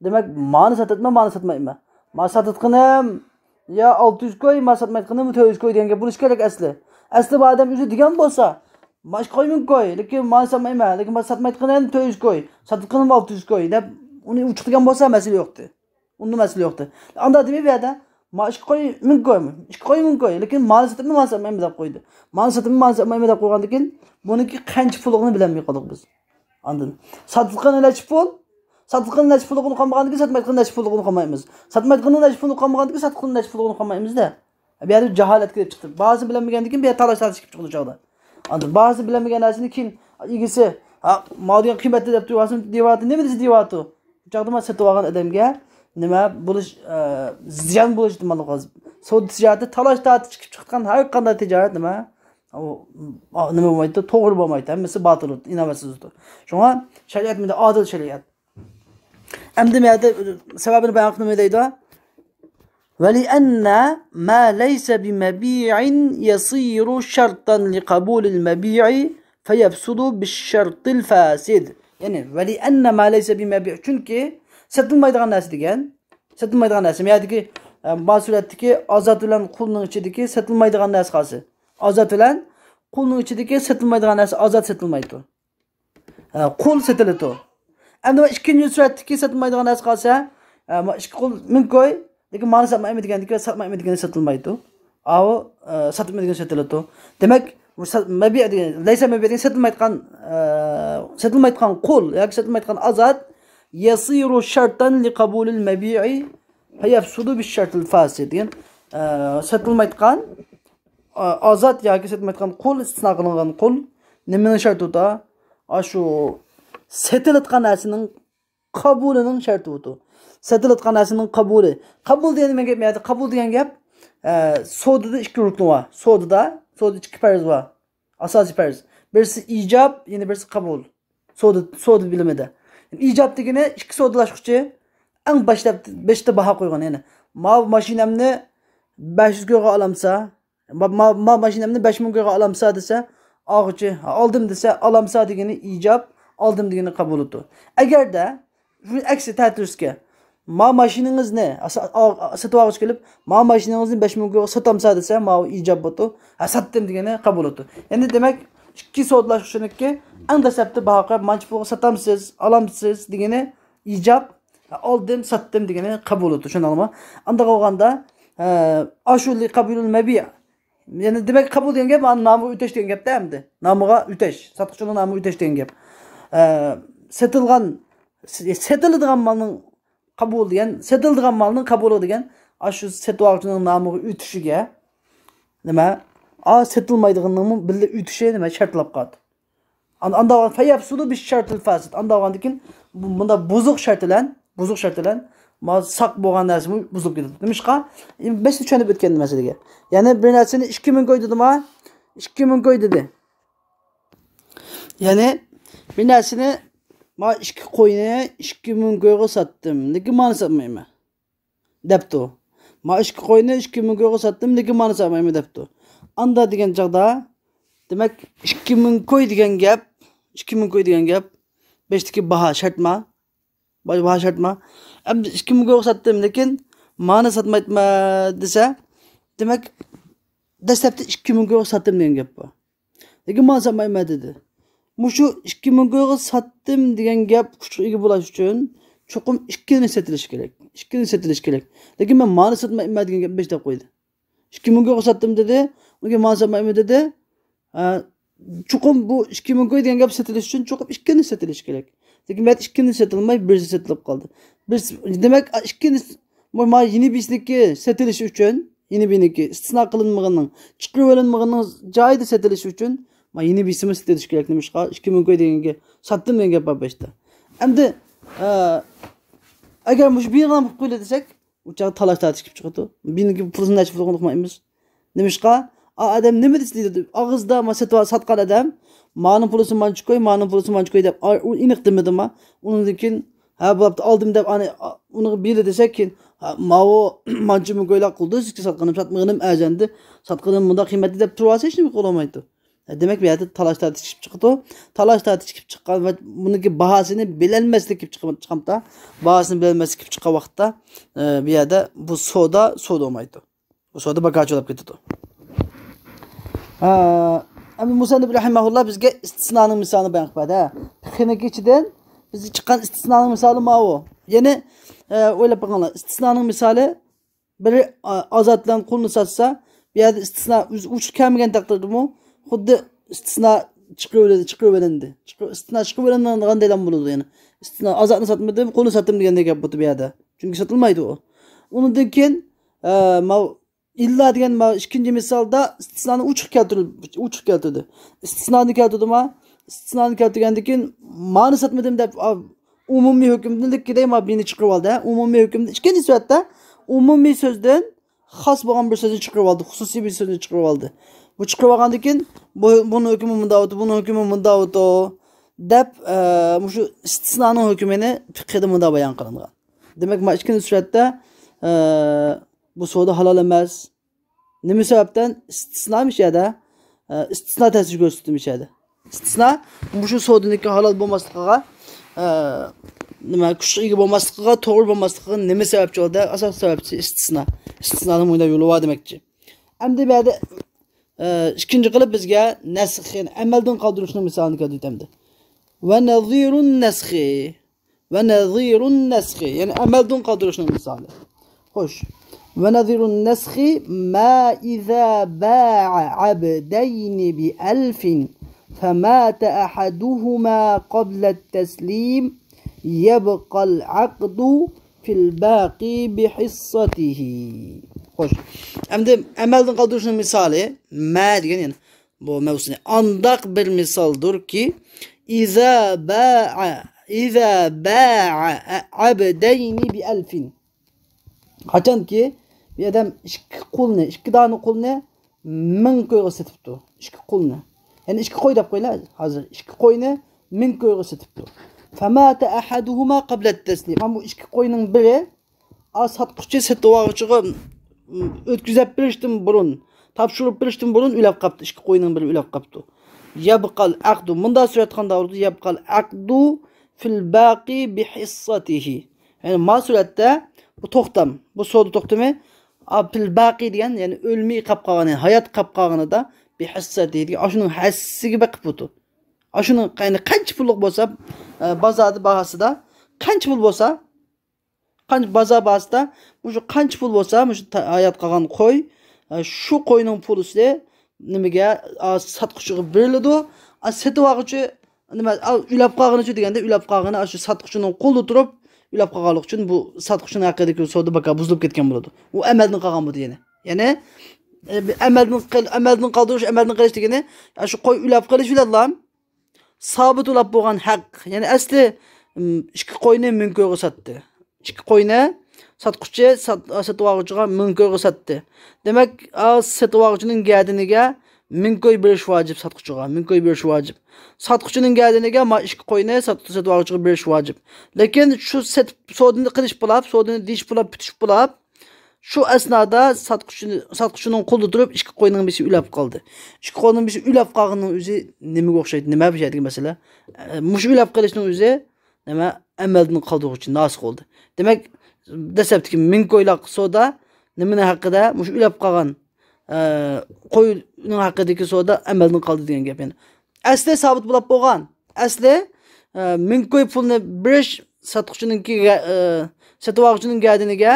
دېمەك، مانى ساتىدىمەن، مانى ساتمايمەن. ما ساتىدىغىنىم يا ئالتە يۈز كوي، ما ساتمايدىغىنىم تۆت يۈز كوي دېگەن گەپ بولۇشى كېرەك ئەسلى. ئەسلى بۇ ئادەم ئۆزى دېگەن بولسا، ما ئىككى قوي مىڭ كوي، لېكىن مانى ساتمايمەن، لېكىن ما ساتمايدىغىنىم تۆت يۈز كوي، ساتىدىغىنىم ئالتە يۈز كوي دەپ ئۇنى ئۇچۇق دېگەن بولسا مەسىلە يوقتى. ئۇندا مەسىلە يوقتى. ئاندا دېمەي بۇ يەردە، ما ئىككى قوي مىڭ كوي، ئىككى قوي مىڭ كوي، لېكىن مانى ساتىمەن، مانى ساتمايمەن دەپ قويدى. مانى ساتىمەن، مانى ساتمايمەن دەپ قويغاندىن كېيىن، بۇنىڭكى قانچە پۇللۇقىنى بىلەلمەي قالدۇق بىز. ئاندىن ساتقىنى نەچچە پۇل، ساتقىنى نەچچە پۇللۇقىنى قالمىغاندىن كېيىن ساتمايدىغىنى نەچچە پۇللۇقىنى قالمايمىز. ساتمايدىغىنى نەچچە پۇللۇق قالمىغاندىن كېيىن ساتقىنى نەچچە پۇللۇقىنى قالمايمىز-دە. بۇ يەردە جاھالەت كېلىپ چىقتى. باھاسى بىلەنمىگەندىن كېيىن بۇ يەردە تالاش تارتىش كېلىپ چىقىدۇ چاغدا. ئاندىن باھاسى بىلەنمىگەن نەرسىنى كېيىن ئىگىسى، ھا، ما دېگەن قىممەتلىك دەپ تۇرۇۋاتسۇن، دېيىۋاتىدۇ. نېمە دېسە دېيىۋاتىدۇ. بۇ چاغدا ما سېتىۋالغان ئادەمگە نېمە بولۇش، ئە، زىيان بولۇش ئېھتىماللىقى بار. سودا تىجارىتى تالاش تارتىش كېلىپ چىققان ھەر قانداق تىجارەت نېمە؟ ئۇ، ئا، نېمە بولمايدۇ، توغرا بولمايدۇ، ھەممىسى باتىل، ئىناۋەتسىزدۇر. شۇڭا شەرىئەت مۇنداق ئادىل شەرىئەت. ئەمدى مەدە سەۋەبىنى بايان قىلىپ نېمە دەيدۇ؟ ولأن ما ليس بمبيع يصير شرطا لقبول المبيع فيفسد بالشرط الفاسد. يەنى، ولأن ما ليس بمبيع، چۈنكى سېتىلمايدىغان نەرسە دېگەن، سېتىلمايدىغان نەرسە، ما يەردىكى، ئە، ما سۈرەتتىكى ئازاد بىلەن قۇلنىڭ ئىچىدىكى سېتىلمايدىغان نەرسە قالسا. ئازاد بىلەن قۇلنىڭ ئىچىدىكى سېتىلمايدىغان نەرسە، ئازاد سېتىلمايدۇ. ھە، قۇل سېتىلىدۇ. ئەمدى ئىككىنچى سۈرەتتىكى سېتىلمايدىغان نەرسە قالسا، ئە، ما ئىككى قۇل مىڭ كوي، لېكىن مانى ساتمايمەن دېگەندىكى، ساتمايمەن دېگەندە سېتىلمايدۇ. ئاۋۇ، ئە، ساتمايمەن دېگەندە سېتىلىدۇ. دېمەك، بۇ سا-، مەبىئ دېگەن، لەيسە مەبىئ دېگەن سېتىلمايدىغان، ئە، سېتىلمايدىغان قۇل ياكى سېتىلمايدىغان ئازاد، يصير شرطا لقبول المبيع فيفسد بالشرط الفاسد دېگەن، ئە، سېتىلمايدىغان ئا-، ئازاد ياكى سېتىلمايدىغان قۇل، ئىستىسنا قىلىنغان قۇل نېمىنىڭ شەرتى بۇ؟ ئاشۇ سېتىلىدىغان نەرسىنىڭ قوبۇلىنىڭ شەرتى بۇ. سېتىلىدىغان نەرسىنىڭ قوبۇلى. قوبۇل دېگەن نېمە گەپ؟ يەنە قوبۇل دېگەن گەپ، ئە، سودىدا ئىككى رۇكنى بار. سودىدا، سودىدا ئىككى پەرز بار. ئاساسىي پەرز. بىرسى ئىجاب، يەنە بىرسى قوبۇل. سودا، سودا بىلىمىدە. ئىجاب دېگىنى ئىككى سودىلاشقۇچى ئەڭ باشلاپ، بېشىدا باھا قويغان، يەنى، ماۋۇ ماشىنامنى بەش يۈز كويغا ئالامسا، ما، ما، ما ماشىنامنى بەش مىڭ كويغا ئالامسا دېسە، ئالغۇچى، ئالدىم دېسە، ئالامسا دېگىنى ئىجاب، ئالدىم دېگىنى قوبۇلىدۇ. ئەگەردە شۇ ئەكسى تەتۈرسىكە، ما ماشىنىڭىزنى، ئا، سا-، ئا، سېتىۋالغۇچى كېلىپ، ما ماشىنىڭىزنى بەش مىڭ كويغا ساتامسا دېسە، ماۋۇ ئىجاب بوتۇ، ھە، ساتتىم دېگىنى قوبۇلىدۇ. يەنى دېمەك، ئىككى سودىلاشقۇچىنىڭكى ئەڭ دەسلەپتە باھا قويۇپ، مانچە پۇلغا ساتامسىز، ئالامسىز دېگىنى ئىجاب، ئالدىم، ساتتىم دېگىنى قوبۇلىدۇ، چۈشەندىڭلارمۇ؟ ئانداق بولغاندا، ئە، ئاشۇ لىقابىلۇل مەبىئ. يەنى دېمەك، قوبۇل دېگەن گەپ، مانا نامىغا ئۆتەش دېگەن گەپتە ئەمدى. نامىغا ئۆتەش، ساتقۇچىنىڭ نامىغا ئۆتەش دېگەن گەپ. ئە، سېتىلغان، سې-، سېتىلىدىغان مالنىڭ قوبۇل دېگەن، سېتىلىدىغان مالنىڭ قوبۇلى دېگەن، ئاشۇ سېتىۋالغۇچىنىڭ نامىغا ئۆتۈشىگە، نېمە؟ ئا، سېتىلمايدىغىنىنىڭمۇ بىللە ئۆتۈشى، نېمە، شەرتلەپ قالدى. ئان-، ئانداق بولغان فيفسد بالشرط الفاسد. ئانداق بولغاندىن كېيىن بۇ-، مۇنداق بۇزۇق شەرت بىلەن، بۇزۇق شەرت بىلەن ما ساق بولغان نەرسىمۇ بۇزۇلۇپ كېتىدۇ. نېمىشقا؟ بەشتە چۈشەنىپ ئۆتكەن مەسىلىگە. يەنى بىر نەرسىنى ئىككى مىڭ كوي دېدىما؟ ئىككى مىڭ كوي دېدى. يەنى بىر نەرسىنى، ما ئىككى قوينى ئىككى مىڭ كويغا ساتتىم، لېكىن مانا ساتمايمەن، دەپتۇ. ما ئىككى قوينى ئىككى مىڭ كويغا ساتتىم، لېكىن مانا ساتمايمەن، دەپتۇ. ئاندا دېگەن چاغدا، دېمەك، ئىككى مىڭ كوي دېگەن گەپ، ئىككى مىڭ كوي دېگەن گەپ، بەشتىكى باھا شەرتما؟ باھا شەرتما؟ ئەمدى ئىككى مىڭ كويغا ساتتىم، لېكىن مانا ساتمايتما دېسە، دېمەك، دەسلەپتە ئىككى مىڭ كويغا ساتتىم دېگەن گەپ بار. لېكىن مانا ساتمايمەن دېدى. مۇشۇ ئىككى مىڭ كويغا ساتتىم دېگەن گەپ كۈچكە ئىگە بولاش ئۈچۈن چوقۇم ئىككىنى سېتىلىشى كېرەك. ئىككىنى سېتىلىشى كېرەك. لېكىن مەن مانا ساتمايمەن دېگەن گەپنى بەش دەپ قويدى. ئىككى مىڭ كويغا ساتتىم دېدى. ئۇنىڭ كېيىن مانا ساتمايمەن دېدى. ئە، چوقۇم بۇ ئىككى مىڭ كوي دېگەن گەپ سېتىلىش ئۈچۈن چوقۇم ئىككىنى سېتىلىشى كېرەك. لېكىن مەن ئىككىنى سېتىلماي، بىرسى سېتىلىپ قالدى. بىرسى، دېمەك، ئىككىنى، مانا يېنى بىسىنىڭكى سېتىلىشى ئۈچۈن، يېنى بىنىڭكى ئىستىسنا قىلىنمىغىنىنىڭ، چىقىرىۋېلىنمىغىنىنىڭ جايىدا سېتىلىشى ئۈچۈن، مانا يېنى بىسىمۇ سېتىلىشى كېرەك. نېمىشقا؟ ئىككى مىڭ كوي دېگەنگە ساتتىم دېگەن گەپ بار بەشتە. ئەمدى، ئە، ئەگەر مۇشۇ بىنى قىلىپ قويىلى دېسەك، ئۇ چاغدا تالاش تارتىش كېلىپ چىقىدۇ. بىنىڭكى پۇلىنى نەچچە پۇل ئۇقمايمىز. نېمىشقا؟ ئا ئادەم نېمە دېسە دەيدۇ؟ ئاغزىدا ما سېتىۋال-، ساتقان ئادەم، مانىڭ پۇلىسى مانچە كوي، مانىڭ پۇلىسى مانچە كوي دەپ، ئا، ئۇ ئېنىق دېمىدىما؟ ئۇنىڭدىن كېيىن، ھە، بوپتۇ، ئالدىم دەپ، ئانى، ئا، ئۇنىڭغا بىلى دېسەك، كېيىن، ھە، ماۋۇ مانچە مىڭ كويلار قىلدى، سىزگە ساتقىنىم، ساتمىغىنىم ئەرزاندى، ساتقىنىم مۇنداق قىممەتلىك دەپ تۇرۇۋالسا، ھېچنېمە قىلالمايدۇ. دېمەك، بۇ يەردە تالاش تارتىش چىقىپ چىقىدۇ. تالاش تارتىش چىقىپ چىققان ۋە بۇنىڭكى باھاسىنى بىلەلمەسلىك كېلىپ چىقىپ، چىقامتا، باھاسىنى بىلەلمەسلىك كېلىپ چىققان ۋاقىتتا، ئە، بۇ يەردە بۇ سودا، سودا بولمايدۇ. بۇ سودا بىكارچە بولۇپ كېتىدۇ. ھە، ئەمدى مۇسەننىپ رەھىمەھۇللا بىزگە ئىستىسنانىڭ مىسالىنى بايان قىلىپ بەردى. ھە، پىقھنىڭكى ئىچىدىن بىزگە چىققان ئىستىسنانىڭ مىسالى ماۋۇ. يەنى، ئە، ئويلاپ بېقىڭلار، ئىستىسنانىڭ مىسالى بىرى، ئا، ئازاد بىلەن قۇلنى ساتسا، بۇ يەردە ئىستىسنا ئۆز-، ئۇچۇر كەلمىگەن تەقدىردىمۇ، خۇددى ئىستىسنا چىقىرىۋېلىندى، چىقىرىۋېلىندى. چىقىر-، ئىستىسنا چىقىرىۋېلىنغان دېگەن بولىدۇ يەنى. ئىستىسنا ئازادنى ساتمىدىم، قۇلنى ساتتىم دېگەندەك گەپ بولدى بۇ يەردە. چۈنكى ساتىلمايدۇ ئۇ. ئۇنىڭدىن كېيىن، ئە، ماۋۇ ئىللا دېگەن ماۋۇ ئىككىنچى مىسالدا ئىستىسنانى ئوچۇق كەلتۈرۈل-، ئوچۇق كەلتۈردى. ئىستىسنانى كەلتۈردىما؟ ئىستىسنانى كەلتۈرگەندىن كېيىن مانى ساتمىدىم دەپ، ئا، ئومۇمىي ھۆكۈمدىن دېگەي ما بىنى چىقىرىۋالدى، ھە؟ ئومۇمىي ھۆكۈمدىن ئىككىنچى سۈرەتتە ئومۇمىي سۆزدىن خاس بولغان بىر سۆزنى چىقىرىۋالدى، خۇسۇسىي بىر سۆزنى چىقىرىۋالدى. بۇ چىقىرىۋالغاندىن كېيىن بۇ، بۇنىڭ ھۆكمى مۇنداق بولدى، بۇنىڭ ھۆكمى مۇنداق بولدى دەپ، ئە، مۇشۇ ئىستىسنانىڭ ھۆكمىنى پىقھىدا مۇنداق بايان قىلىنغان. دېمەك، ما ئىككىنچى سۈرەتتە، ئە، بۇ سودا ھالال ئەمەس. نېمە سەۋەبتىن؟ ئىستىسنا مۇشۇ يەردە، ئە، ئىستىسنا تەسىر كۆرسىتىدۇ مۇشۇ يەردە. ئىستىسنا مۇشۇ سودىنىڭكى ھالال بولماسلىقىغا، ئە، نېمە، كۈچكە ئىگە بولماسلىقىغا، توغرا بولماسلىقىغا نېمە سەۋەبچى بولدى؟ ئاساسىي سەۋەبچى ئىستىسنا. ئىستىسنانىڭ مۇنداق يولى بار دېمەكچى. ئەمدى بۇ يەردە، ئە، ئىككىنچى قىلىپ بىزگە نەسخ، يەنى ئەمەلدىن قالدۇرۇشنىڭ مىسالىنى كەلتۈرۈۋېتەمدۇ. ونظير النسخ. ونظير النسخ، يەنى ئەمەلدىن قالدۇرۇشنىڭ مىسالى. خوش. ونظير النسخ ما إذا باع عبدين بألف فمات أحدهما قبل التسليم يبقى العقد في الباقي بحصته. خوش. ئەمدى ئەمەلدىن قالدۇرۇشنىڭ مىسالى، ما دېگەن يەنى بۇ مەۋزۇنى. ئانداق بىر مىسالدۇركى، إذا باع، إذا باع عبدين بألف. قاچانكى بىر ئادەم ئىككى قۇلنى، ئىككى دانە قۇلنى مىڭ كويغا سېتىپتۇ. ئىككى قۇلنى. يەنى ئىككى قوي دەپ قويلا ھازىر. ئىككى قوينى مىڭ كويغا سېتىپتۇ. فمات أحدهما قبل التسليم. مانا بۇ ئىككى قوينىڭ بىرى ئا، ساتقۇچى سېتىۋالغۇچىغا، م، ئۆتكۈزۈپ بېرىشتىن بۇرۇن، تاپشۇرۇپ بېرىشتىن بۇرۇن ئۆلۈپ قاپتۇ. ئىككى قوينىڭ بىرى ئۆلۈپ قاپتۇ. يبقى العقد. مۇنداق سۈرەتتە قانداق بولىدۇ؟ يبقى العقد في الباقي بحصته. يەنى ما سۈرەتتە بۇ توختام، بۇ سودا توختىمى، ئا، في الباقي دېگەن، يەنى ئۆلمەي قاپ قالغان، يەنى ھايات قاپ قالغىنىدا بحصته دېگەن، ئاشۇنىڭ ھەسسىسىگە بېقىپ بولىدۇ. ئاشۇنىڭ، يەنى قانچە پۇللۇق بولسا، ئە، بازاردا باھاسىدا قانچە پۇل بولسا، قانچە بازار باھاسىدا مۇشۇ قانچە پۇل بولسا، مۇشۇ تا-، ھايات قالغان قوي، ئە، شۇ قوينىڭ پۇلىسى نېمىگە، ئا، ساتقۇچىغا بېرىلىدۇ. ئا، سېتىۋالغۇچى نېمە، ئا، ئۆلۈپ قالغىنىچۇ دېگەندە، ئۆلۈپ قالغىنى ئاشۇ ساتقۇچىنىڭ قولىدا تۇرۇپ، ئۆلۈپ قالغانلىقى ئۈچۈن بۇ ساتقۇچىنىڭ ھەققىدىكى سودا بىكار بۇزۇلۇپ كەتكەن بولىدۇ. ئۇ ئەمەلدىن قالغان بولىدۇ يەنى. يەنى، ئە، ئەمەلدىن قىل-، ئەمەلدىن قالدۇرۇش، ئەمەلدىن قىلىش دېگىنى، ئاشۇ قوي ئۆلۈپ قېلىش بىلەنلا سابىت بولاپ بولغان ھەق. يەنى ئەسلى، ئىم، ئىككى قوينى مىڭ كويغا ساتتى. ئىككى قوينى ساتقۇچى سات-، سېتىۋالغۇچىغا مىڭ كويغا ساتتى. دېمەك، ئا، سېتىۋالغۇچىنىڭ گەدىنىگە مىڭ كوي بېرىش ۋاجىپ، ساتقۇچىغا مىڭ كوي بېرىش ۋاجىپ. ساتقۇچىنىڭ گەدىنىگە ما ئىككى قوينى سات-، سېتىۋالغۇچىغا بېرىش ۋاجىپ. لېكىن شۇ سېتىپ، سودىنى قىلىش بولاپ، سودىنى دېيىش بولاپ، پۈتۈش بولاپ، شۇ ئەسنادا ساتقۇچىنى، ساتقۇچىنىڭ قولىدا تۇرۇپ، ئىككى قوينىڭ بىرسى ئۆلۈپ قالدى. ئىككى قوينىڭ بىرسى ئۆلۈپ قالغىنىنىڭ ئۆزى نېمىگە ئوخشايدۇ؟ نېمە بۇ يەردىكى مەسىلە؟ ئە، مۇشۇ ئۆلۈپ قېلىشنىڭ ئۆزى نېمە؟ ئەمەلدىن قالدۇرغۇچى، ناسىخ بولدى. دېمەك، دەسلەپتىكى مىڭ كويلۇق سودا نېمىنىڭ ھەققىدە؟ مۇشۇ ئۆلۈپ قالغان، ئە، قوينىڭ ھەققىدىكى سودا ئەمەلدىن قالدى دېگەن گەپ يەنە. ئەسلى سابىت بولاپ بولغان. ئەسلى، ئە، مىڭ كوي پۇلنى بېرىش ساتقۇچىنىڭكى، ئە، سېتىۋالغۇچىنىڭ گەدىنىگە،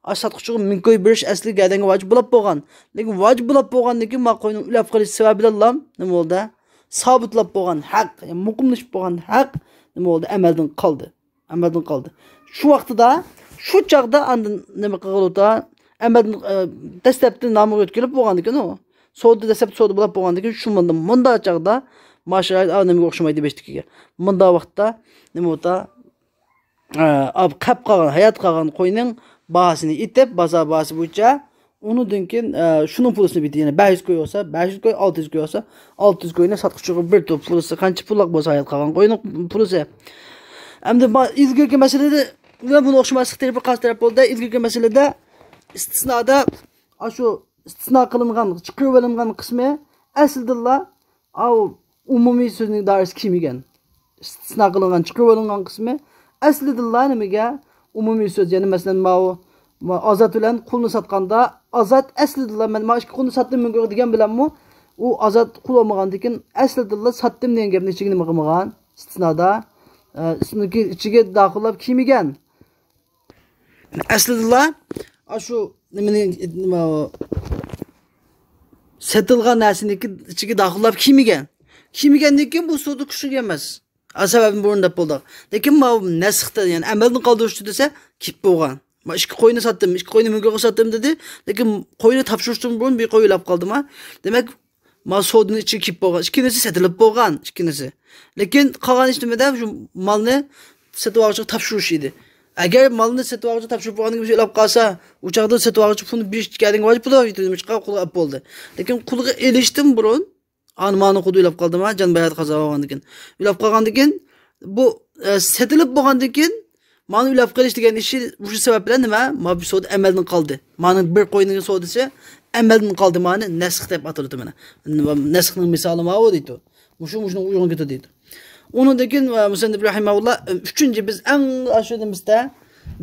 ئاشۇ ساتقۇچىغا مىڭ كوي بېرىش ئەسلى گەدەنگە ۋاجىپ بولاپ بولغان. لېكىن ۋاجىپ بولاپ بولغاندىن كېيىن، ما قوينىڭ ئۆلۈپ قېلىش سەۋەبى بىلەنلا نېمە بولدى؟ سابىتلاپ بولغان ھەق، يەنى مۇقىملىشىپ بولغان ھەق نېمە بولدى؟ ئەمەلدىن قالدى. ئەمەلدىن قالدى. شۇ ۋاقتىدا، شۇ چاغدا ئاندىن نېمە قىلغىلى ئوتا؟ ئەمەلدىن، ئە، دەسلەپتە نامىغا يۆتكىلىپ بولغاندىكىن ئۇ. سودا دەسلەپتە سودا بولاپ بولغاندىكىن شۇ مۇندا، مۇندا چاغدا ما شارائىت ئا نېمىگە ئوخشىمايدۇ بېشتىكىگە. مۇندا ۋاقىتتا نېمە ئوتا؟ ئە، ئا، قەپ قالغان، ھايات قالغان قوينىڭ باھاسىنى ئېيتىپ، بازار باھاسى بويىچە ئۇنىڭدىن كېيىن، ئە، شۇنىڭ پۇلىسىنى بېرىدۇ. يەنى بەش يۈز كوي بولسا، بەش يۈز كوي، ئالتە يۈز كوي بولسا، ئالتە يۈز كوينى ساتقۇچىغا بېرىدۇ. پۇلىسى قانچە پۇللۇق بولسا، ھايات قالغان قوينىڭ پۇلىسى. ئەمدى ما-، ئىلگىرىكى مەسىلىدە بۇنىڭغا ئوخشىماسلىق تەرىپى قايسى تەرەپ بولدى؟ ئىلگىرىكى مەسىلىدە ئىستىسنادا، ئاشۇ ئىستىسنا قىلىنغان، چىقىرىۋېلىنغان قىسمى ئەسلىدىنلا ئاۋۇ ئومۇمىي سۆزنىڭ دائىرىسىگە كىرمىگەن. ئىستىسنا قىلىنغان، چىقىرىۋېلىنغان قىسمى ئەسلىدىنلا نېمىگە؟ ئومۇمىي سۆز. يەنى مەسىلەن، ماۋۇ، ما-، ئازاد بىلەن قۇلنى ساتقاندا، ئازاد ئەسلىدىنلا، مەن ما ئىككى قۇلنى ساتتىم مىڭ كويغا دېگەن بىلەنمۇ، ئۇ ئازاد قۇل بولمىغاندىكىن، ئەسلىدىنلا ساتتىم دېگەن گەپنى ئىچىگە نېمە قىلمىغان؟ ئىستىسنادا، ئە، ئىستىسنىكى ئىچىگە داخىللاپ كىرمىگەن. ئەسلىدىلا ئاشۇ نېمىنى، نېمە، سېتىلغان نەرسىنىڭكى ئىچىگە داخىللاپ كىيمىگەن. كىيمىگەندىن كېيىن بۇ سودا كۈچلۈك ئەمەس. ئا، سەۋەبىنى بۇرۇن دەپ بولدۇق. لېكىن ماۋۇ نەسختە، يەنى ئەمەلدىن قالدۇرۇشتا دېسە، كېيىپ بولغان. ما ئىككى قوينى ساتتىم، ئىككى قوينى مىڭ كويغا ساتتىم دېدى. لېكىن قوينى تاپشۇرۇشتىن بۇرۇن بىر قوي ئۆلۈپ قالدىما؟ دېمەك، ما سودىنىڭ ئىچىگە كىرىپ بولغان، ئىككىنچىسى سېتىلىپ بولغان، ئىككىنچىسى. لېكىن قالغان ئىش نېمىدە؟ شۇ مالنى سېتىۋالغۇچىغا تاپشۇرۇش ئىدى. ئەگەر مالنى سېتىۋالغۇچىغا تاپشۇرۇپ بولغاندىن كېيىن ئۆلۈپ قالسا، ئۇ چاغدا سېتىۋالغۇچى پۇلنى بېرىش كەلگەن ۋاجىپ بولىدۇ، يېتىلمىشقا قۇلغا ئەپ بولدى. لېكىن قۇلغا ئېلىشتىن بۇرۇن، ئانا مالنى خۇددى ئۆلۈپ قالدىما، جان بەيھات قازا بولغاندىن كېيىن. ئۆلۈپ قالغاندىن كېيىن، بۇ، ئە، سېتىلىپ بولغاندىن كېيىن، مالنى ئۆلۈپ قېلىش دېگەن ئىشى مۇشۇ سەۋەب بىلەن نېمە؟ ما بۇ سودا ئەمەلدىن قالدى. مانىڭ بىر قوينىڭ سودىسى ئەمەلدىن قالدى. مانى نەسخ دەپ ئاتىلىدۇ مانا. نەسخنىڭ مىسالى ماۋۇ دەيدۇ. مۇشۇ، مۇشۇنىڭ ئۇيغۇن كېتىدۇ دەيدۇ. ئۇنىڭدىن كېيىن، ئە، مۇسەننىپ رەھىمەھۇللا، ئە، ئۈچىنچى، بىز ئەڭ ئاشۇ نېمىسىدە،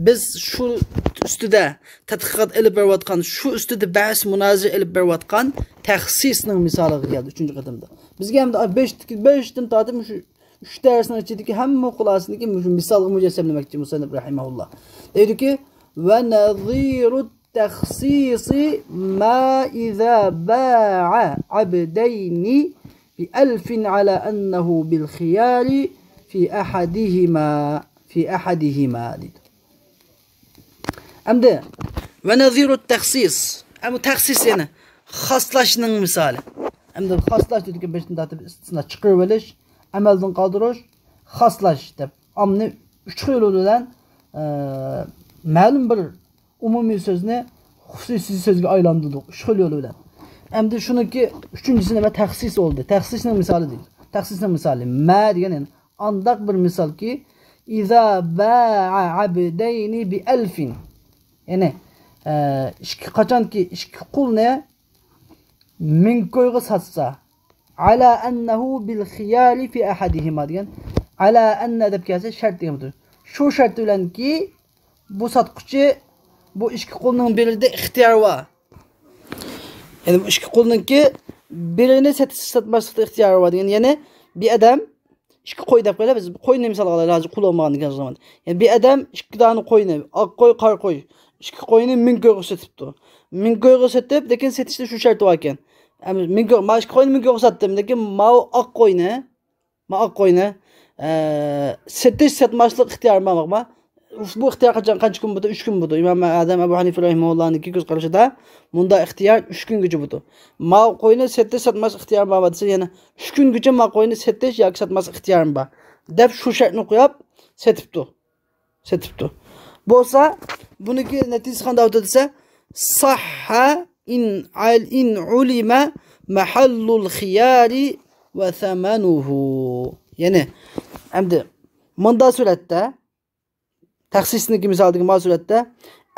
بىز شۇ ئۈستىدە تەتقىقات ئېلىپ بېرىۋاتقان، شۇ ئۈستىدە بەھس مۇنازىرە ئېلىپ بېرىۋاتقان تەخسىسنىڭ مىسالىغا كەلدى ئۈچىنچى قېتىمدا. بىزگە ئەمدى بەش، بەشتىن تارتىپ مۇشۇ ئۈچ دەرسنىڭ ئىچىدىكى ھەممە خۇلاسىنىكى مۇشۇ مىسالغا مۇجەسسەملىمەكچى مۇسەننىپ رەھىمەھۇللا. دەيدۇكى، ونظير التخصيص ما إذا باع عبدين بألف على أنه بالخيار في أحدهما، في أحدهما دەيدۇ. ئەمدى، ونظير التخصيص. ئەمدى تەخسىس، يەنى خاسلاشنىڭ مىسالى. ئەمدى خاسلاش دېدۇكى، بىرسىنى تارتىپ ئىستىسنا چىقىرىۋېلىش، ئەمەلدىن قالدۇرۇش، خاسلاش دەپ ئاممىنى ئۈچ خىل يول بىلەن، ئە، مەلۇم بىر ئومۇمىي سۆزنى خۇسۇسىي سۆزگە ئايلاندۇردۇق، ئۈچ خىل يول بىلەن. ئەمدى شۇنىڭكى ئۈچىنچىسى نېمە؟ تەخسىس بولدى. تەخسىسنىڭ مىسالى دەيدۇ. تەخسىسنىڭ مىسالى، ما دېگەن يەنى ئانداق بىر مىسالكى، إذا باع عبدين بألف. يەنى، ئە، ئىككى، قاچانكى ئىككى قۇلنى مىڭ كويغا ساتسا، على أنه بالخيار في أحدهما دېگەن، على أن دەپ كەلسە شەرت دېگەن بولىدۇ. شۇ شەرت بىلەنكى بۇ ساتقۇچى بۇ ئىككى قۇلنىڭ بىرىدە ئىختىيار بار. يەنى بۇ ئىككى قۇلنىڭكى بىرىنى سېتىش، ساتماسلىقتا ئىختىيارى بار دېگەن. يەنى بىر ئادەم ئىككى قوي دەپ قويايلى، بىز قوينى مىسالغا ئالايلى، ھازىر قۇل بولمىغاندىن كېيىن زامان. يەنى بىر ئادەم ئىككى دانە قوينى، ئاق قوي، قارا قوي، ئىككى قوينى مىڭ كويغا سېتىپتۇ. مىڭ كويغا سېتىپ، لېكىن سېتىشتا شۇ شەرتى بار ئىكەن. ئەمدى مىڭ كوي، ما ئىككى قوينى مىڭ كويغا ساتتىم، لېكىن ماۋۇ ئاق قوينى، ما ئاق قوينى، ئە، سېتىش، ساتماسلىق ئىختىيارى بار، ما، بۇ ئىختىيار قاچان، قانچە كۈن بولىدۇ؟ ئۈچ كۈن بولىدۇ. ئىمام ئادەم ئەبۇ ھەنىفە رەھىمەھۇللانىڭكى كۆز قارىشىدا مۇنداق ئىختىيار ئۈچ كۈنگىچە بولىدۇ. ما قوينى سېتىش ساتماس ئىختىيار بار دېسە، يەنە ئۈچ كۈنگىچە ما قوينى سېتىش ياكى ساتماس ئىختىيارىم بار دەپ شۇ شەرتنى قويۇپ سېتىپتۇ. سېتىپتۇ. بولسا، بۇنىڭكى نەتىجىسى قانداق بولىدۇ دېسە، صحّا إن، إن علم محل الخيار وثمنه. يەنى، ئەمدى مۇنداق سۈرەتتە، تەخسىسنىڭكى مىسالىدىكى مۇنداق سۈرەتتە،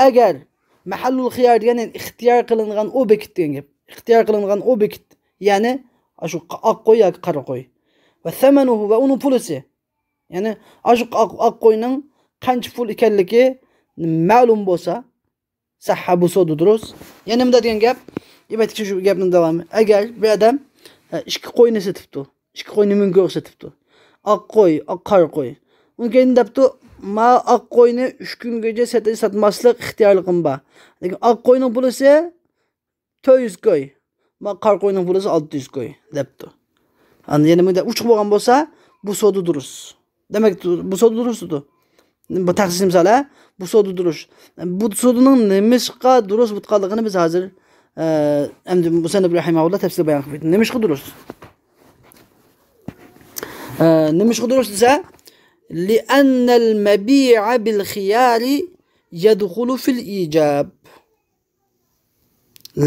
ئەگەر مەھەللۇل خىيار دېگەن، يەنى ئىختىيار قىلىنغان ئوبيېكت دېگەن گەپ. ئىختىيار قىلىنغان ئوبيېكت، يەنى ئاشۇ ئاق قوي ياكى قارا قوي. ۋە ثەمەنۇھۇ، ۋە ئۇنىڭ پۇلىسى. يەنى ئاشۇ ئاق، ئاق قوينىڭ قانچە پۇل ئىكەنلىكى مەلۇم بولسا، سەھھە، بۇ سودا دۇرۇس. يەنە نېمە دېگەن گەپ؟ ئەلۋەتتە، شۇ گەپنىڭ داۋامى. ئەگەر بىر ئادەم، ئە، ئىككى قوينى سېتىپتۇ. ئىككى قوينى مىڭ كويغا سېتىپتۇ. ئاق قوي، ئاق قارا قوي. ئۇنىڭ كەينىدىن دەپتۇ، ما ئاق قوينى ئۈچ كۈنگىچە سېتىش ساتماسلىق ئىختىيارلىقىم بار. لېكىن ئاق قوينىڭ پۇلىسى تۆت يۈز كوي، ما قارا قوينىڭ پۇلىسى ئالتە يۈز كوي دەپتۇ. ئاندىن يەنە مۇنداق ئوچۇق بولغان بولسا، بۇ سودا دۇرۇس. دېمەك، بۇ سودا دۇرۇس دېدۇ. بۇ تەخسىس مىسال، ھە؟ بۇ سودا دۇرۇس. بۇ سودىنىڭ نېمىشقا دۇرۇس بولغانلىقىنى بىز ھازىر، ئە، ئەمدى مۇسەننىپ رەھىمەھۇللا تەپسىلىي بايان قىلىپ ئۆتتى. نېمىشقا دۇرۇس؟ ئە، نېمىشقا دۇرۇس دېسە، لِئەننەل مەبىئە بىل خىيارى يەدخۇلۇ فىل ئىجاب.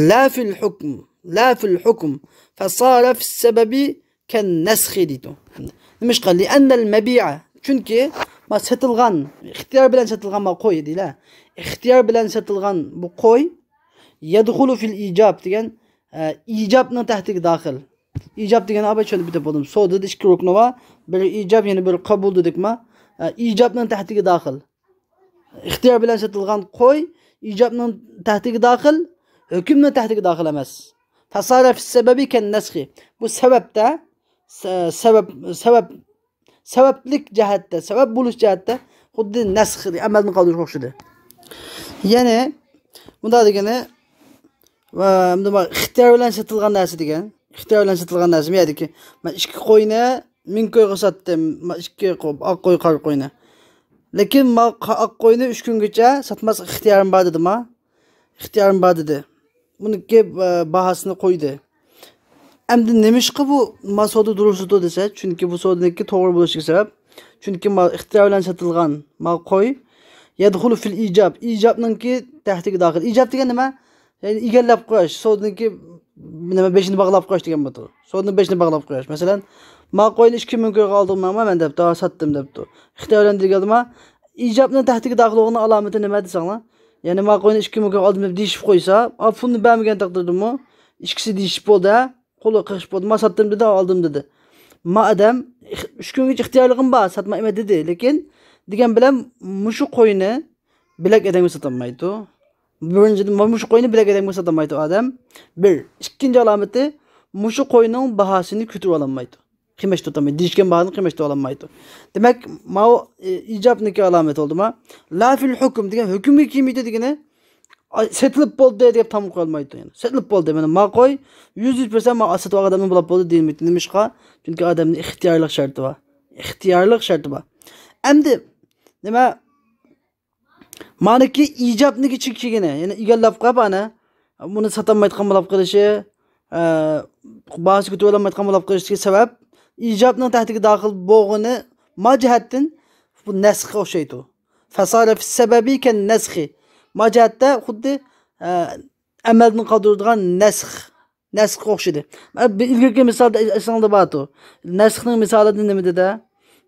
لا في الحكم، لا في الحكم، فصار في السبب كالنسخ دەيدۇ. نېمىشقا؟ لأن المبيع، چۈنكى ما سېتىلغان، ئىختىيار بىلەن سېتىلغان ما قوي دەيلى. ئىختىيار بىلەن سېتىلغان بۇ قوي، يەدخۇلۇ فىل ئىجاب دېگەن، ئە، ئىجابنىڭ تەھتىگە داخىل. ئىجاب دېگەننى ئاۋۋال چۈشەندۈرۈپ ئۆتۈپ بولدۇم. سودىدا ئىككى رۇكنى بار. بىرى ئىجاب، يەنە بىرى قوبۇل دېدۇقما. ئە، ئىجابنىڭ تەھتىگە داخىل. ئىختىيار بىلەن سېتىلغان قوي ئىجابنىڭ تەھتىگە داخىل، ھۆكۈمنىڭ تەھتىگە داخىل ئەمەس. فصار في السبب كالنسخ. بۇ سەۋەبتە، سە-، سەۋەب، سەۋەب، سەۋەبلىك جەھەتتە، سەۋەب بولۇش جەھەتتە خۇددى نەسخ، ئەمەلدىن قالدۇرۇشقا ئوخشىدى. يەنى، مۇنداق دېگىنى، ۋە ئەمدى ما ئىختىيار بىلەن سېتىلغان نەرسە دېگەن. ئىختىيار بىلەن سېتىلغان نەرسە. بۇ يەردىكى، مەن ئىككى قوينى مىڭ كويغا ساتتىم. مەن ئىككى قو-، ئاق قوي، قارا قوينى. لېكىن ما قا-، ئاق قوينى ئۈچ كۈنگىچە ساتماسلىق ئىختىيارىم بار دېدىما؟ ئىختىيارىم بار دېدى. بۇنىڭكى، ئە، باھاسىنى قويدى. ئەمدى نېمىشقا بۇ ما سودا دۇرۇس دېسە، چۈنكى بۇ سودىنىڭكى توغرا بولۇشىغا سەۋەب. چۈنكى ما ئىختىيار بىلەن سېتىلغان ما قوي. يەدخۇلۇ فىل ئىجاب. ئىجابنىڭكى تەھتىگە داخىل. ئىجاب دېگەن نېمە؟ يەنى ئىگىلەپ قويۇش، سودىنىڭكى نېمە، بېشىنى باغلاپ قويۇش دېگەن بولىدۇ. سودىنىڭ بېشىنى باغلاپ قويۇش. مەسىلەن، ما قوينى ئىككى مىڭ كويغا ئالدىڭما مەن دەپتۇ، ھا، ساتتىم دەپتۇ. ئىختىيار بىلەن دېگەندىما، ئىجابنىڭ تەھتىگە داخىل بولغىنىنىڭ ئالامىتى نېمە دېسەڭلار؟ يەنى ما قوينى ئىككى مىڭ كويغا ئالدىم دەپ دېيىشىپ قويسا، ئا، پۇلنى بەرمىگەن تەقدىردىمۇ، ئىككىسى دېيىشىپ بولدى، ھە؟ قولى قېقىشىپ بولدى، ما ساتتىم دېدى، ئالدىم دېدى. ما ئادەم، ئىخ-، ئۈچ كۈنگىچە ئىختىيارلىقىم بار، ساتمايمەن دېدى. لېكىن دېگەن بىلەن مۇشۇ قوينى بىلەك ئادەمگە ساتالمايدۇ. بىرىنچىدىن، مۇشۇ قوينى بىلەك ئادەمگە ساتالمايدۇ ئادەم. بىر. ئىككىنچى ئالامىتى، مۇشۇ قوينىڭ باھاسىنى كۆتۈرۈۋالالمايدۇ. قىيماشتۇرالمايدۇ. دېيىشكەن باھانى قىيماشتۇرالمايدۇ. دېمەك، ماۋۇ، ئى، ئىجابنىڭكى ئالامىتى بولدىما؟ لا فىل ھۆكۈم دېگەن ھۆكۈمگە كىرمەيدۇ دېگىنى، ئاي، سېتىلىپ بولدى دەپ تامغا قويالمايدۇ. يەنى سېتىلىپ بولدى، مانا ما قوي يۈز يۈز پىرسەنت ما سېتىۋالغان ئادەمنىڭ بولۇپ بولدى دېيەلمەيدۇ. نېمىشقا؟ چۈنكى ئادەمنىڭ ئىختىيارلىق شەرتى بار. ئىختىيارلىق شەرتى بار. ئەمدى نېمە؟ مانىكى ئىجابنىڭكى چېكىگىنى، يەنى ئىگىلەپ قويۇپ ئانا، بۇنى ساتالمايدىغان بولۇپ قېلىشى، ئە، باھاسى كۆتۈرۈلەلمەيدىغان بولۇپ قېلىشتىكى سەۋەب، ئىجابنىڭ تەھتىگە داخىل بولغىنى ما جەھەتتىن بۇ نەسخقە ئوخشايدۇ. فصار في السبب كالنسخ. ما جەھەتتە خۇددى، ئە، ئەمەلدىن قالدۇرىدىغان نەسخ. نەسخقە ئوخشىدى. مانا بىر ئىلگىرىكى مىسالدا ئېسىڭلاردا بارتۇ. نەسخنىڭ مىسالىدا نېمە دېدى؟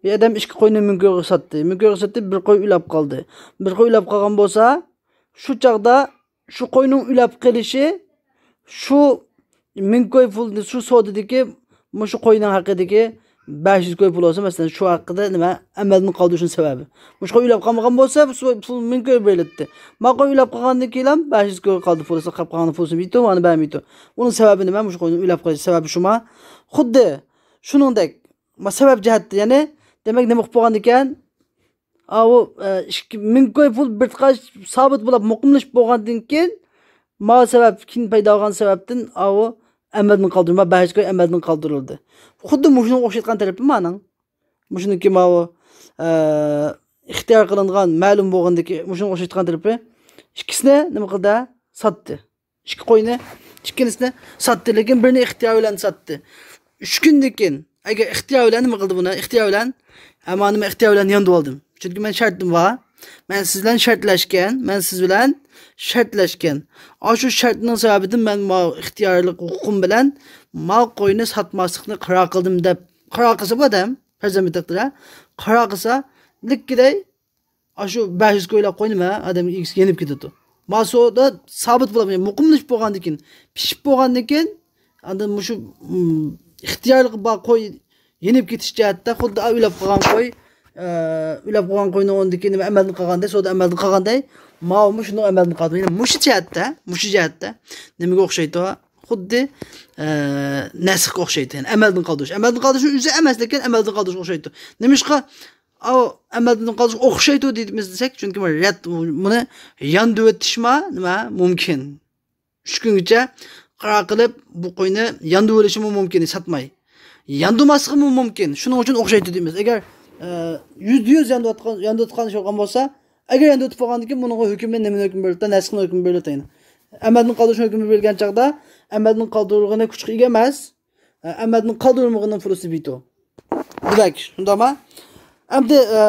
بىر ئادەم ئىككى قوينى مىڭ كويغا ساتتى. مىڭ كويغا ساتتى، بىر قوي ئۆلەپ قالدى. بىر قوي ئۆلەپ قالغان بولسا، شۇ چاغدا شۇ قوينىڭ ئۆلەپ قېلىشى شۇ مىڭ كوي پۇل، شۇ سودىدىكى مۇشۇ قوينىڭ ھەققىدىكى بەش يۈز كوي پۇل بولسا، مەسىلەن، شۇ ھەققىدە نېمە، ئەمەلدىن قالدۇرۇشنىڭ سەۋەبى. مۇشۇ قوي ئۆلەپ قالمىغان بولسا، بۇ سو-، پۇل مىڭ كوي بېرىلەتتى. ما قوي ئۆلەپ قالغاندىن كېيىن ھەم بەش يۈز كوي قالدى پۇلى، قاپ قالغان پۇلىسى بېرىدۇ، مانا بەرمەيدۇ. ئۇنىڭ سەۋەبى نېمە؟ مۇشۇ قوينىڭ ئۆلەپ قېلىش سەۋەبى شۇما؟ خۇددى شۇنىڭدەك، ما سەۋەب جەھەتتە، يەنى، دېمەك، نېمە قىلىپ بولغاندىكەن؟ ئاۋۇ، ئە، ئىككى مىڭ كوي پۇل بىر قاچ سابىت بولۇپ مۇقىملىشىپ بولغاندىن كېيىن، ما سەۋەب، كېيىن پەيدا بولغان سەۋەبتىن ئاۋۇ ئەمەلدىن قالدۇرۇلما، بەش يۈز كوي ئەمەلدىن قالدۇرۇلدى. خۇددى مۇشۇنىڭغا ئوخشايدىغان تەرىپى مانىڭ. مۇشۇنىڭكى ماۋۇ، ئە، ئىختىيار قىلىنغان، مەلۇم بولغاندىكى مۇشۇنىڭغا ئوخشايدىغان تەرىپى، ئىككىسىنى نېمە قىلدى؟ ساتتى. ئىككى قوينى، ئىككىنىسىنى ساتتى، لېكىن بىرىنى ئىختىيار بىلەن ساتتى. ئۈچ كۈندىن كېيىن، ئەگەر ئىختىيار بىلەن نېمە قىلدى بۇنى؟ ئىختىيار بىلەن، ھە، مانا نېمە ئىختىيار بىلەن ياندۇرۇۋالدىم. چۈنكى مەن شەرتىم بار. مەن سىز بىلەن شەرتلەشكەن، مەن سىز بىلەن شەرتلەشكەن. ئاشۇ شەرتنىڭ سەۋەبىدىن مەن ما ئىختىيارلىق ھوقۇقۇم بىلەن ما قوينى ساتماسلىقنى قارار قىلدىم دەپ، قارار قىلسا بۇ ئادەم، پەرزەنت بىر تەقدىر، ھە؟ قارار قىلسا، لىككىدەي، ئاشۇ بەش يۈز كويلاپ قوينى مەن ئادەمگە ئىگىسى يېنىپ كېتىدۇ. ما سودا سابىت بولۇپ، مۇقىملىشىپ بولغاندىن كېيىن، پىشىپ بولغاندىن كېيىن، ئاندىن مۇشۇ، م، ئىختىيارلىقى بار قوي يېنىپ كېتىش جەھەتتە خۇددى ئۆلۈپ قالغان قوي، ئە، ئۆلۈپ قالغان قوينىڭ ئورنىدىكى نېمە ئەمەلدىن قالغاندەك، سودا ئەمەلدىن قالغاندەك، ماۋۇمۇ شۇنىڭ ئەمەلدىن قالدى. يەنى مۇشۇ جەھەتتە، مۇشۇ جەھەتتە نېمىگە ئوخشايدۇ؟ خۇددى، ئە، نەسخقە ئوخشايدۇ. يەنى ئەمەلدىن قالدۇرۇش. ئەمەلدىن قالدۇرۇشنىڭ ئۆزى ئەمەس، لېكىن ئەمەلدىن قالدۇرۇشقا ئوخشايدۇ. نېمىشقا؟ ئاۋۇ ئەمەلدىن قالدۇرۇشقا ئوخشايدۇ دەيمىز دېسەك، چۈنكى بۇ رەت، بۇنى ياندۇرۇۋېتىشمۇ نېمە مۇمكىن. ئۈچ كۈنگىچە قارار قىلىپ، بۇ قوينى ياندۇرۇۋېلىشىمۇ مۇمكىن، ساتماي. ياندۇرماسلىقىمۇ مۇمكىن. شۇنىڭ ئۈچۈن ئوخشايدۇ دەيمىز. ئەگەر، ئە، يۈزدە يۈز ياندۇرۇۋاتقان، ياندۇرۇۋاتقان ئىش بولغان بولسا، ئەگەر ياندۇرۇۋېتىپ بولغاندىن كېيىن بۇنىڭغا ھۆكۈم نېمىنىڭ ھۆكمى بېرىلىدۇ؟ نەسخنىڭ ھۆكمى بېرىلىدۇ. ئەمەلدىن قالدۇرۇشنىڭ ھۆكمى بېرىلگەن چاغدا ئەمەلدىن قالدۇرۇلغىنى كۇچقا ئىگە ئەمەس. ئە، ئەمەلدىن قالدۇرۇلمىغىنىنىڭ پۇرسىتى بىتۇ. دېمەك، شۇنداقمۇ؟ ئەمدى، ئە،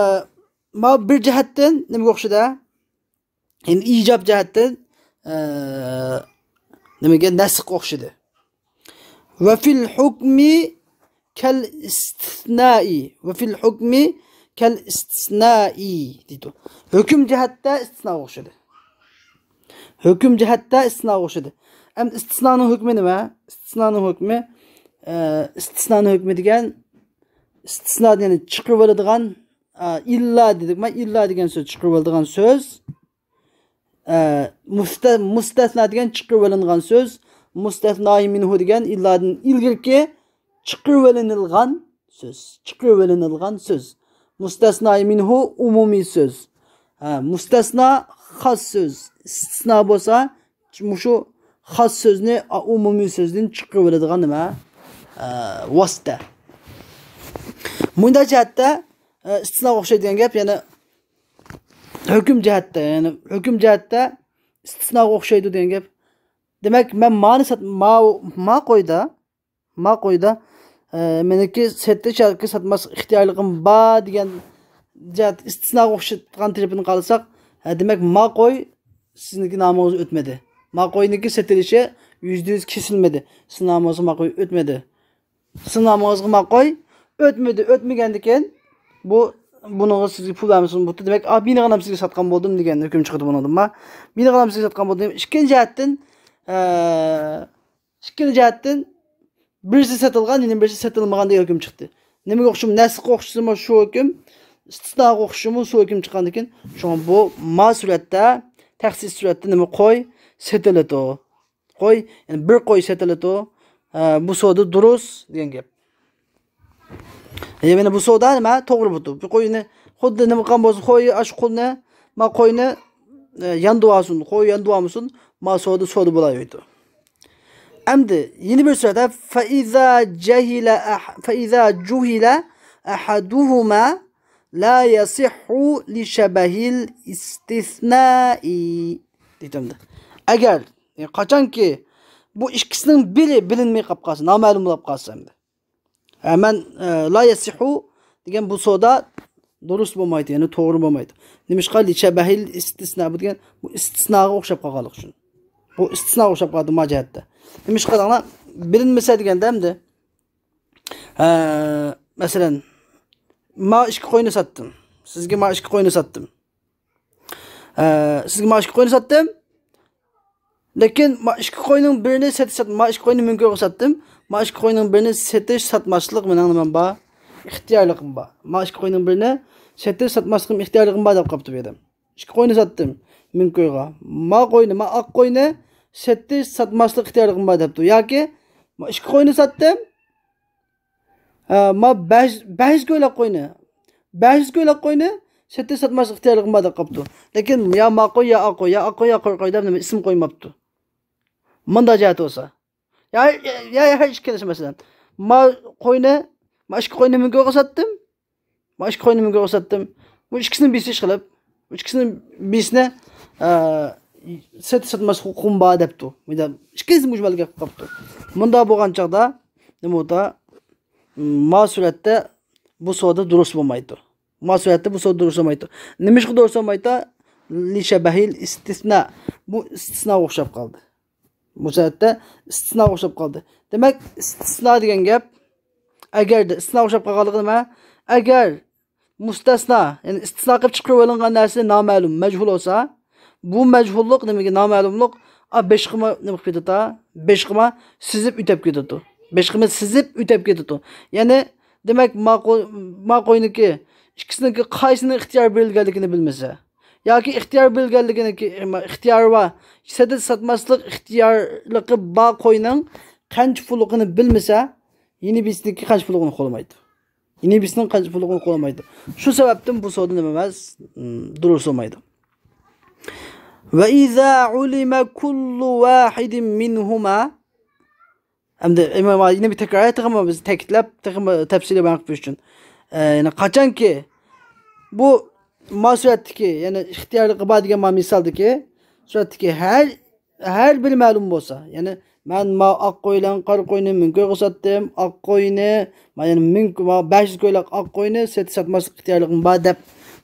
ما بىر جەھەتتىن نېمىگە ئوخشىدى؟ يەنى ئىجاب جەھەتتىن، ئە، نېمىگە؟ نەسخقە ئوخشىدى. ۋە فىل ھۇكمى كەل ئىستىسنائى. ۋە فىل ھۇكمى كەل ئىستىسنائى دەيدۇ. ھۆكۈم جەھەتتە ئىستىسناغا ئوخشىدى. ھۆكۈم جەھەتتە ئىستىسناغا ئوخشىدى. ئەمدى ئىستىسنانىڭ ھۆكمى نېمە؟ ئىستىسنانىڭ ھۆكمى، ئە، ئىستىسنانىڭ ھۆكمى دېگەن، ئىستىسنا دېگەن چىقىرىۋالىدىغان، ئە، ئىللا دېدۇق. مانا ئىللا دېگەن سۆز چىقىرىۋالىدىغان سۆز. ئە، مۇستە-، مۇستەسنا دېگەن چىقىرىۋېلىنغان سۆز. مۇستەسنائى مىنھۇ دېگەن ئىللادىن ئىلگىرىكى چىقىرىۋېلىنىلغان سۆز. چىقىرىۋېلىنىلغان سۆز. مۇستەسنائى مىنھۇ ئومۇمىي سۆز. ھە، مۇستەسنا خاس سۆز. ئىستىسنا بولسا، مۇشۇ خاس سۆزنى ئومۇمىي سۆزدىن چىقىرىۋېلىدىغان نېمە؟ ئە، ۋاسىتە. مۇنداق جەھەتتە، ئە، ئىستىسناغا ئوخشايدۇ دېگەن گەپ، يەنى ھۆكۈم جەھەتتە، يەنى ھۆكۈم جەھەتتە ئىستىسناغا ئوخشايدۇ دېگەن گەپ. دېمەك، مەن مانى سات-، ما، ما قويدا، ما قويدا، ئە، مېنىڭكى سېتىش ياكى ساتماسلىق ئىختىيارلىقىم بار دېگەن جەھەت ئىستىسناغا ئوخشاتقان تەرىپىنى قارىساق، ھە، دېمەك، ما قوي سىزنىڭكى نامىڭىز ئۆتمىدى. ما قوينىڭكى سېتىلىشى يۈزدە يۈز كېسىلمىدى. سىزنىڭ نامىڭىزغا ما قوي ئۆتمىدى. سىزنىڭ نامىڭىزغا ما قوي ئۆتمىدى. ئۆتمىگەندىكىن بۇ، بۇنىڭغا سىزگە پۇل بەرمىسىمۇ بولۇپتۇ. دېمەك، ئا، مېنىڭ ئانام سىزگە ساتقان بولدۇم دېگەن ھۆكۈم چىقىدۇ بۇنىڭدىن. ما، مېنىڭ ئانام سىزگە ساتقان بولدۇم. ئىككىنچى جەھەتتىن، ئە، ئىككىنچى جەھەتتىن بىرسى سېتىلغان، يەنە بىرسى سېتىلمىغان دېگەن ھۆكۈم چىقتى. نېمىگە ئوخشىمۇ؟ نەسخقە ئوخشىسىمۇ شۇ ھۆكۈم، ئىستىسناغا ئوخشىسىمۇ شۇ ھۆكۈم چىققاندىكىن، شۇڭا بۇ ما سۈرەتتە، تەخسىس سۈرەتتە نېمە؟ قوي سېتىلىدۇ. قوي، يەنى بىر قوي سېتىلىدۇ. ئە، بۇ سودا دۇرۇس دېگەن گەپ. يەنى بۇ سودا نېمە؟ توغرا بولىدۇ. بۇ قوينى خۇددى نېمە قىلغان بولسا، قوي، ئاشۇ قۇلنى، ما قوينى، ئە، ياندۇرۇۋالسۇن، قوي ياندۇرۇۋالمىسۇن، ما سودا سودا بولاۋېرىدۇ. ئەمدى يەنە بىر سۈرەتتە، فَإِذَا جَهِلَ أَحَ-، فَإِذَا جُهِلَ أَحَدُهُمَا لَا يَصِحُّ لِشَبَهِ الِاسْتِثْنَاءِ دېدىم. ئەگەر، يەنى قاچانكى بۇ ئىككىسىنىڭ بىرى بىلىنمەي قاپ قالسا، نامەلۇم بولۇپ قالسا ئەمدى. ھە، مەن، ئە، لا يەسىھۇ دېگەن بۇ سودا دۇرۇس بولمايدۇ، يەنى توغرا بولمايدۇ. نېمىشقا؟ لىشەبەھىل ئىستىسنا، بۇ دېگەن بۇ ئىستىسناغا ئوخشاپ قالغانلىقى ئۈچۈن. بۇ ئىستىسناغا ئوخشاپ قالدى ما جەھەتتە. نېمىشقا دەڭلار؟ بىلىنمىسە دېگەندە ئەمدى، ئە، مەسىلەن، ما ئىككى قوينى ساتتىم. سىزگە ما ئىككى قوينى ساتتىم. ئە، سىزگە ما ئىككى قوينى ساتتىم. لېكىن ما ئىككى قوينىڭ بىرىنى سېتىش سات-، ما ئىككى قوينى مىڭ كويغا ساتتىم. ما ئىككى قوينىڭ بىرىنى سېتىش ساتماسلىق مېنىڭ نېمەم بار؟ ئىختىيارلىقىم بار. ما ئىككى قوينىڭ بىرىنى سېتىش ساتماسلىقىم ئىختىيارلىقىم بار دەپ قاپتۇ بۇ يەردە. ئىككى قوينى ساتتىم مىڭ كويغا. ما قوينى، ما ئاق قوينى سېتىش ساتماسلىق ئىختىيارلىقىم بار دەپتۇ. ياكى ما ئىككى قوينى ساتتىم. ھە، ما بەش، بەش يۈز كويلاپ قوينى. بەش يۈز كويلاپ قوينى سېتىش ساتماسلىق ئىختىيارلىقىم بار دەپ قاپتۇ. لېكىن يا ما قوي، يا ئا قوي، يا ئا قوي، يا قارا قوي دەپ نېمە ئىسىم قويماپتۇ. مۇنداق جەھەت بولسا. يا، يا، يا، يا، ھەر ئىككىلىسى مەسىلەن. ما قوينى، ما ئىككى قوينى مىڭ كويغا ساتتىم. ما ئىككى قوينى مىڭ كويغا ساتتىم. بۇ ئىككىسىنى بىسى ئىشقىلىپ، ئىككىسىنى بىسىنى، ئە، سېتىش ساتماسلىق ھوقۇقۇم بار دەپتۇ. ئىككىسى مۇشۇ گەپ قىلىپتۇ. مۇنداق بولغان چاغدا نېمە بولدى؟ ما سۈرەتتە بۇ سودا دۇرۇس بولمايدۇ. ما سۈرەتتە بۇ سودا دۇرۇس بولمايدۇ. نېمىشقا دۇرۇس بولمايدۇ؟ لىشەبەھىل ئىستىسنا. بۇ ئىستىسناغا ئوخشاپ قالدى. بۇ سۈرەتتە ئىستىسناغا ئوخشاپ قالدى. دېمەك، ئىستىسنا دېگەن گەپ، ئەگەردە ئىستىسناغا ئوخشاپ قالغانلىقى نېمە؟ ئەگەر مۇستەسنا، يەنى ئىستىسنا قىلىپ چىقىرىۋېلىنغان نەرسە نامەلۇم، مەجھۇل بولسا، بۇ مەجھۇللۇق نېمىگە نامەلۇملۇق، ئا، بېشىغىمۇ نېمە قىلىپ كېتىدۇ؟ بېشىغىمۇ سىزىپ ئۆتەپ كېتىدۇ. بېشىغىمۇ سىزىپ ئۆتەپ كېتىدۇ. يەنى، دېمەك، ما قوي-، ما قوينىكى ئىككىسىنىڭكى قايسىنىڭ ئىختىيار بېرىلگەنلىكىنى بىلمىسە، ياكى ئىختىيار بېرىلگەنلىكىنىڭكى، ئىختىيارى بار، سېتىش ساتماسلىق ئىختىيارلىقى بار قوينىڭ قانچە پۇللۇقىنى بىلمىسە، يېنى بىسىنىڭكى قانچە پۇللۇقىنى قولىمايدۇ. يېنى بىسىنىڭ قانچە پۇللۇقىنى قولىمايدۇ. شۇ سەۋەبتىن بۇ سودا نېمە ئەمەس، م، دۇرۇس بولمايدۇ. وإذا علم كل واحد منهما. ئەمدى ئىمام يەنە بىر تەكرار، تېخىمۇ بىز تەكىتلەپ، تېخىمۇ تەپسىلىي بايان قىلىپ ئۆتۈش ئۈچۈن. ئە، يەنى قاچانكى بۇ ما سۈرەتتىكى، يەنى ئىختىيارلىقى بار دېگەن ما مىسالدىكى سۈرەتتىكى ھەر، ھەر بىرى مەلۇم بولسا، يەنى مەن ما ئاق قويلارنى، قارا قوينى مىڭ كويغا ساتتىم، ئاق قوينى، ما يەنى مىڭ، ما بەش يۈز كويلۇق ئاق قوينى سېتىش ساتماسلىق ئىختىيارلىقىم بار دەپ،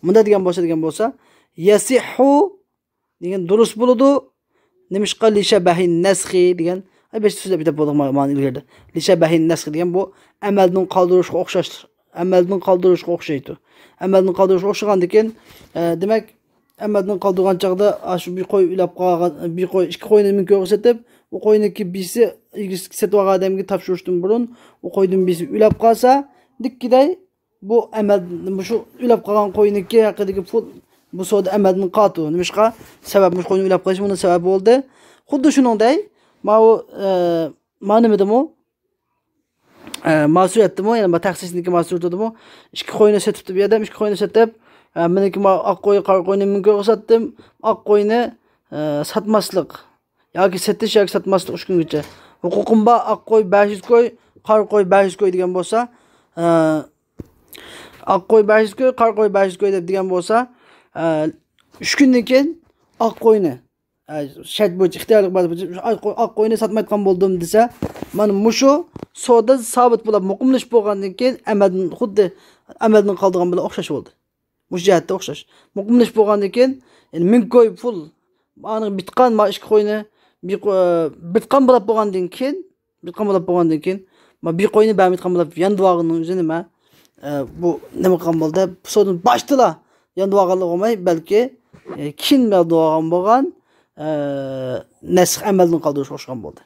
مۇنداق دېگەن بولسا، دېگەن بولسا، يەسىھۇ دېگەن دۇرۇس بولىدۇ. نېمىشقا؟ لىشەبەھىن نەسخى دېگەن، ئەي، بەش سۆزلەپ كېتىپ بولدۇق ما-، مانا ئىلگىرىدە. لىشەبەھىن نەسخى دېگەن بۇ ئەمەلدىن قالدۇرۇشقا ئوخشاش، ئەمەلدىن قالدۇرۇشقا ئوخشايدۇ. ئەمەلدىن قالدۇرۇشقا ئوخشىغاندىكىن، ئە، دېمەك، ئەمەلدىن قالدۇرغان چاغدا، ئاشۇ بىر قوي ئۆلەپ قالغان، بىر قوي، ئىككى قوينى مىڭ كويغا سېتىپ، ئۇ قوينىڭكى بىرسى ئىگىسى سېتىۋالغان ئادەمگە تاپشۇرۇشتىن بۇرۇن، ئۇ قويدىن بىرسى ئۆلەپ قالسا، دېگىدەي، بۇ ئەمەل، مۇشۇ ئۆلۈپ قالغان قوينىڭكى ھەققىدىكى پۇل، بۇ سودا ئەمەلدىن قالىدۇ. نېمىشقا؟ سەۋەب، مۇشۇ قوينى ئۆلۈپ قېلىشى بۇنىڭ سەۋەبى بولدى. خۇددى شۇنىڭدەي، ماۋۇ، ئە، ما نېمىدىمۇ؟ ئە، ما سۈرەتتىمۇ، يەنى ما تەخسىسنىڭكى ما سۈرىتىدىمۇ؟ ئىككى قوينى سېتىپتۇ بۇ يەردە، ئىككى قوينى سېتىپ، ئە، مېنىڭكى ما ئاق قوي، قارا قوينى مىڭ كويغا ساتتىم. ئاق قوينى، ئە، ساتماسلىق. ياكى سېتىش ياكى ساتماسلىق ئۈچ كۈنگىچە. ھوقۇقۇم بار، ئاق قوي بەش يۈز كوي، قارا قوي بەش يۈز كوي دېگەن بولسا، ئە، ئاق قوي بەش يۈز كوي، قارا قوي بەش يۈز كوي دەپ دېگەن بولسا، ئە، ئۈچ كۈندىن كېيىن ئاق قوينى، ئە، شەرت بويىچە، ئىختىيارلىق بار بويىچە، ئاق قوي-، ئاق قوينى ساتمايدىغان بولدۇم دېسە، مانا مۇشۇ سودا سابىت بولۇپ، مۇقىملىشىپ بولغاندىن كېيىن ئەمەلدىن، خۇددى ئەمەلدىن قالىدىغان بىلەن ئوخشاش بولدى. مۇشۇ جەھەتتە ئوخشاش. مۇقىملىشىپ بولغاندىن كېيىن، يەنى مىڭ كوي پۇل، ئانىڭ بىتقان ما ئىككى قوينى، بىر قو-، بىتقان بولاپ بولغاندىن كېيىن، بىتقان بولاپ بولغاندىن كېيىن، ما بىر قوينى بەرمەيدىغان بولۇپ ياندۇرغاننىڭ ئۆزى نېمە؟ ئە، بۇ نېمە قىلغان بولدى؟ سودىنى باشتىلا ياندۇرغانلىقى بولماي، بەلكى، ئە، كېيىن ياندۇرغان بولغان، ئە، نەسخ ئەمەلدىن قالدۇرۇشقا ئوخشىغان بولدى.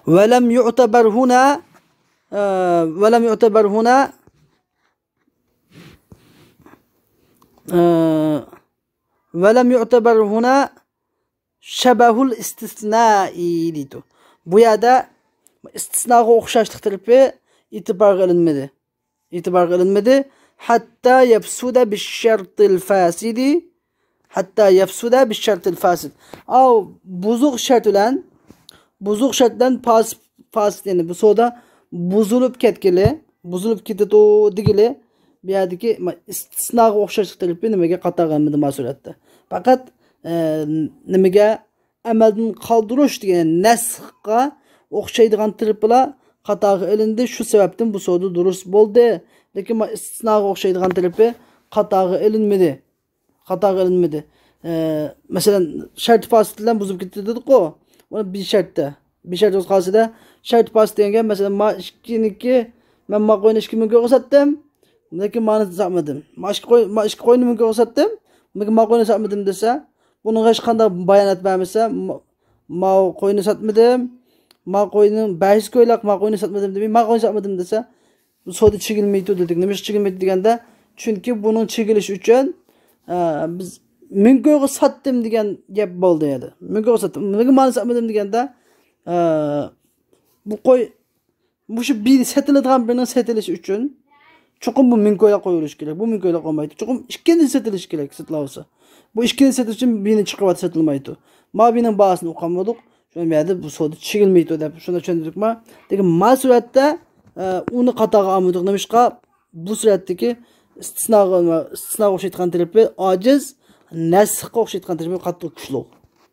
ولم يعتبر هنا، ئە، ولم يعتبر هنا، ئە، ولم يعتبر هنا شبه الاستثناء دەيدۇ. بۇ يەردە ئىستىسناغا ئوخشاشلىق تەرىپى ئېتىبارغا ئېلىنمىدى. ئېتىبارغا ئېلىنمىدى. حتى يفسد بالشرط الفاسد، حتى يفسد بالشرط الفاسد. ئاۋۇ بۇزۇق شەرت بىلەن، بۇزۇق شەرت بىلەن پاس-، پاسىت، يەنى بۇ سودا بۇزۇلۇپ كەتكىلى، بۇزۇلۇپ كېتىدۇ دېگىلى، بۇ يەردىكى ما-، ئىستىسناغا ئوخشاشلىق تەرىپى نېمىگە قاتارغا ئېلىنمىدى ما سۈرەتتە. پەقەت، ئە، نېمىگە، ئەمەلدىن قالدۇرۇش دېگەن نەسخقا ئوخشايدىغان تەرىپىلا قاتارغا ئېلىندى. شۇ سەۋەبتىن بۇ سودا دۇرۇس بولدى. لېكىن ما ئىستىسناغا ئوخشايدىغان تەرىپى قاتارغا ئېلىنمىدى. قاتارغا ئېلىنمىدى. ئە، مەسىلەن، شەرتى پاسىت بىلەن بۇزۇپ كېتىدۇ دېدۇققۇ. ئۇنى بىر شەرتتە. بىر شەرت بولسا قالسىدە، شەرتى پاسىت دېگەن گەپ، مەسىلەن، ما ئىككىنىكى، مەن ما قوينى ئىككى مىڭ كويغا ساتتىم، لېكىن مانى ساتمىدىم. ما ئىككى قوي-، ما ئىككى قوينى مىڭ كويغا ساتتىم، لېكىن ما قوينى ساتمىدىم دېسە، بۇنىڭغا ھېچقانداق بايانات بەرمىسە، ما-، ما قوينى ساتمىدىم، ما قوينى بەش يۈز كويلۇق ما قوينى ساتمىدىم دېمەي، ما قوينى ساتمىدىم دېسە، سودا چېكىنمەيدۇ دېدۇق. نېمىشقا چېكىنمەيدۇ دېگەندە، چۈنكى بۇنىڭ چېكىلىشى ئۈچۈن، ئە، بىز مىڭ كويغا ساتتىم دېگەن گەپ بولدى ئەدە. مىڭ كويغا ساتتىم. نېمىگە مانا ساتمىدىم دېگەندە، ئە، بۇ قوي، مۇشۇ بىر سېتىلىدىغان بىرنىڭ سېتىلىشى ئۈچۈن چوقۇم بۇ مىڭ كويلۇق قويۇلۇشى كېرەك. بۇ مىڭ كويلۇق قويمايدۇ. چوقۇم ئىككىنچى سېتىلىشى كېرەك، سېتىلىۋالسا. بۇ ئىككىنچى سېتىلىش ئۈچۈن بىرنى چىقىرىۋاتسا سېتىلمايدۇ. ما بىرنىڭ باھاسىنى ئۇققان بولدۇق. شۇنىڭ بۇ يەردە بۇ سودا چېكىنمەيدۇ دەپ شۇنى چۈشەندۈردۇقما؟ لېكىن ما سۈرەتتە، ئە، ئۇنى قاتارغا ئالمىدۇق. نېمىشقا؟ بۇ سۈرەتتىكى ئىستىسناغا، ئىستىسناغا ئوخشايدىغان تەرىپى ئاجىز، نەسخقا ئوخشايدىغان تەرىپى قاتتىق كۈچلۈك.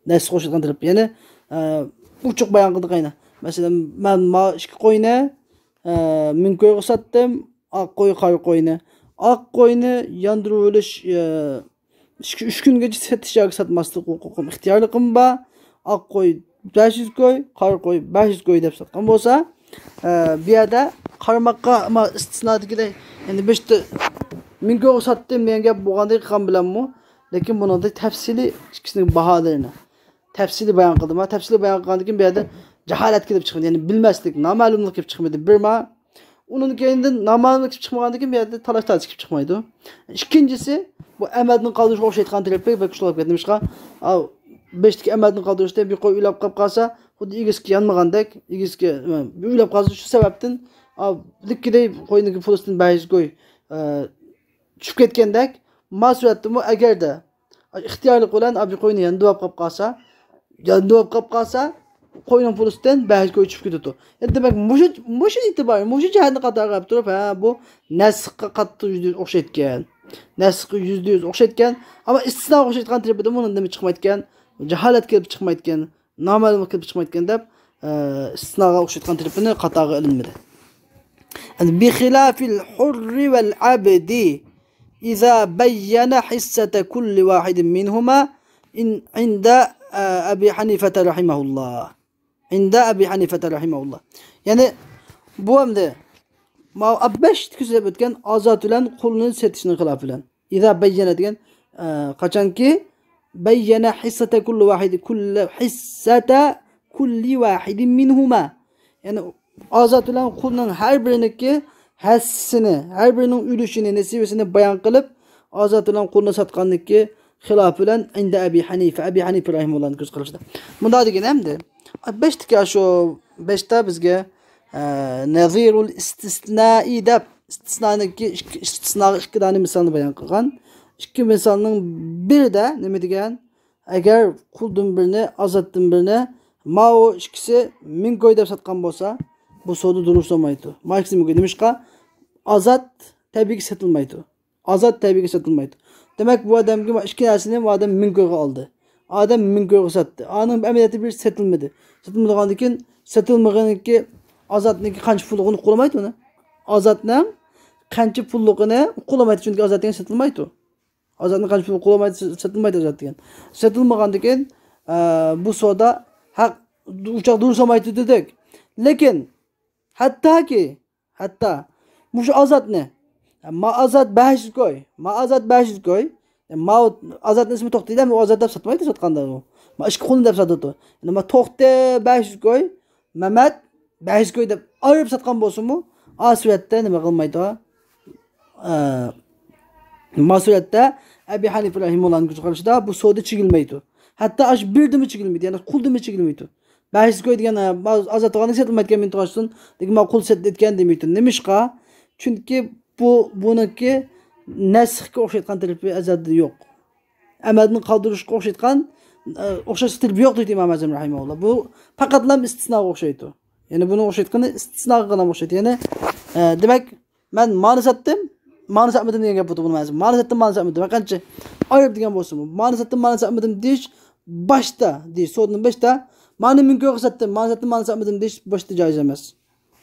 نەسخقا ئوخشايدىغان تەرىپى، يەنى ئە، ئوچۇق بايان قىلدۇق ئەينە. مەسىلەن، مەن ما ئىككى قوينى ئە، مىڭ كويغا ساتتىم، ئاق قوي، قارا قوينى. ئاق قوينى ياندۇرۇۋېلىش، ئە، ئىككى، ئۈچ كۈنگىچە سېتىش ياكى ساتماسلىق ھوقۇقۇم، ئىختىيارلىقىم بار. ئاق قوي بەش يۈز كوي، قارا قوي بەش يۈز كوي دەپ ساتقان بولسا، ئە، بۇ يەردە قارىماققا، ئەمما ئىستىسنادىكىدەك، يەنى بىر مىڭ كويغا ساتتىم دېگەن گەپ بولغاندەك قىلغان بىلەنمۇ، لېكىن بۇنىڭدا تەپسىلىي ئىككىسىنىڭ باھالىرىنى تەپسىلىي بايان قىلدىم. تەپسىلىي بايان قىلغاندىن كېيىن بۇ يەردە جاھالەت كېلىپ چىقمىدى، يەنى بىلمەسلىك، نامەلۇملۇق كېلىپ چىقمىدى. بىر ما، ئۇنىڭ كەينىدىن نامەلۇملۇق كېلىپ چىقمىغاندىن كېيىن بۇ يەردە تالاش تارتىش كېلىپ چىقمايدۇ. ئىككىنچىسى، بۇ ئەمەلدىن قالدۇرۇشقا ئوخشايدىغان تەرىپى بەك كۈچلۈك بولۇپ كەتتى. نېمىشقا؟ ئاۋ، بېشىدىكى ئەمەلدىن قالدۇرۇشتا بىر قوي ئۆلۈپ قاپ قالسا، خۇددى ئىگىسىگە يانمىغاندەك، ئىگىسىگە، ئۆلۈپ قالسا، شۇ سەۋەبتىن، ئاۋ، لىككىدەي قوينىڭ پۇلىسىدىن بەش يۈز كوي، ئە، چۈشۈپ كەتكەندەك، ما سۈرەتتىمۇ ئەگەردە ئىختىيارلىق بىلەن ئابى قوينى ياندۇرۇپ قاپ قالسا، ياندۇرۇپ قاپ قالسا، قوينىڭ پۇلىسىدىن بەش يۈز كوي چۈشۈپ كېتىدۇ. يەنى دېمەك، مۇشۇ، مۇشۇ ئېتىبار، مۇشۇ جەھەتنى قاتارغا ئېلىپ تۇرۇپ، ھە، بۇ نەسخقە قاتتىق يۈزدە يۈز ئوخشايدىكەن. نەسخقە يۈزدە يۈز ئوخشايدىكەن. ئەمما ئىستىسناغا ئوخشايدىغان تەرىپىدە بۇنىڭ نېمە چىقمايدىكەن؟ جاھالەت كېلىپ چىقمايدىكەن. نامەلۇم كېلىپ چىقمايدىكەن دەپ، ئە، ئىستىسناغا ئوخشايدىغان تەرىپىنى قاتارغا ئېلىنمىدى. بخلاف الحر والعبد إذا بين حصة كل واحد منهما عند أبي حنيفة رحمه الله. عند أبي حنيفة رحمه الله. يەنى بۇ ئەمدى ماۋۇ بەشتە كۆرسىتىپ ئۆتكەن ئازاد بىلەن قۇلنى سېتىشنىڭ خىلاپى بىلەن. ئىزا بەييەنە دېگەن، ئە، قاچانكى بەييەنە ھىسسەتە كۇللى ۋاھىدى، كۇللى، ھىسسەتە كۇللى ۋاھىدى مىنھۇما. يەنى ئازاد بىلەن قۇلنىڭ ھەر بىرىنىڭكى ھەسسىسىنى، ھەر بىرىنىڭ ئۈلۈشىنى، نېسىۋىسىنى بايان قىلىپ، ئازاد بىلەن قۇلنى ساتقاندىكى خىلاپى بىلەن ئىندە ئەبى ھەنىفە، ئەبى ھەنىفە رەھىمۇللانىڭ كۆز قارىشىدا. مۇنداق دېگەن ئەمدى. بەشتىكى شۇ بەشتە بىزگە، ئە، نەزىرۇل ئىستىسنائى دەپ ئىستىسنانىڭكى ئىككى، ئىستىسناغا ئىككى دانە مىسالنى بايان قىلغان. ئىككى مىسالنىڭ بىرىدە نېمە دېگەن؟ ئەگەر قۇلدىن بىرنى، ئازادتىن بىرنى، ماۋۇ ئىككىسى مىڭ كوي دەپ ساتقان بولسا، بۇ سودا دۇرۇس بولمايدۇ. ما ئىككىسى مىڭ كوي. نېمىشقا؟ ئازاد تەبىئىيكى سېتىلمايدۇ. ئازاد تەبىئىيكى سېتىلمايدۇ. دېمەك، بۇ ئادەمگە ئىككى نەرسىنى بۇ ئادەم مىڭ كويغا ئالدى. ئادەم مىڭ كويغا ساتتى. ئانىڭ ئەمەلىيەتتە بىر سېتىلمىدى. سېتىلمىغاندىن كېيىن، سېتىلمىغىنىڭكى ئازادنىڭكى قانچە پۇللۇقىنى ئۇقۇلمايدۇ ئۇنى. ئازادنىڭ قانچە پۇللۇقىنى ئۇقۇلمايدۇ، چۈنكى ئازاد دېگەن سېتىلمايدۇ. ئازادنىڭ قانچە پۇلى ئۇقۇلمايدۇ، سېتىلمايدۇ ئازاد دېگەن. سېتىلمىغاندىن كېيىن، ئە، بۇ سودا ھەق، ئۇچاق دۇرۇس بولمايدۇ دېدۇق. لېكىن، ھەتتاكى، ھەتتا مۇشۇ ئازادنى، ما ئازاد بەش يۈز كوي، ما ئازاد بەش يۈز كوي، ما ئازادنىڭ ئىسمى توختى دەپ، ئۇ ئازاد دەپ ساتمايدۇ ساتقاندا ئۇ. ما ئىككى قۇلنى دەپ ساتىدۇ. ما توختى بەش يۈز كوي، مەمەت بەش يۈز كوي دەپ ئايرىپ ساتقان بولسىمۇ، ئا سۈرەتتە نېمە قىلمايدۇ؟ ئە، ما سۈرەتتە ئەبى ھەنىفە رەھىمۇللانىڭ كۆز قارىشىدا بۇ سودا چېكىلمەيدۇ. ھەتتا ئاشۇ بىردىمۇ چېكىلمەيدۇ، يەنى قۇلدىمۇ چېكىلمەيدۇ. بەش يۈز كوي دېگەن، ئە، ئازاد قىلغاندىن سېتىلمايدىكەن، مېنى توغرا تۇتسۇن، لېكىن ما قۇل سېتىلىدىكەن دېمەيدۇ. نېمىشقا؟ چۈنكى بۇ، بۇنىڭكى نەسخكە ئوخشايدىغان تەرىپى ئەزەلدىن يوق. ئەمەلدىن قالدۇرۇشقا ئوخشايدىغان، ئە، ئوخشاش تەرىپى يوق دەيدۇ ئىمام ئەزەم رەھىمەھۇللا. بۇ پەقەتلا ئىستىسناغا ئوخشايدۇ. يەنى بۇنىڭ ئوخشايدىغىنى ئىستىسناغا ئوخشايدۇ. يەنى، ئە، دېمەك، مەن مانى ساتتىم، مانى ساتمىدىم دېگەن گەپ بولىدۇ بۇنىڭ مەنىسى. مانى ساتتىم، مانى ساتمىدىم. ھەرقانچە ئايرىپ دېگەن بولسىمۇ، مانى ساتتىم، مانى ساتمىدىم دېيىش باشتا، دېيىش سودىنىڭ باشتا، مانى مىڭ كويغا ساتتىم، مانى ساتتىم، مانى ساتمىدىم دېيىش باشتا جايىز ئەمەس.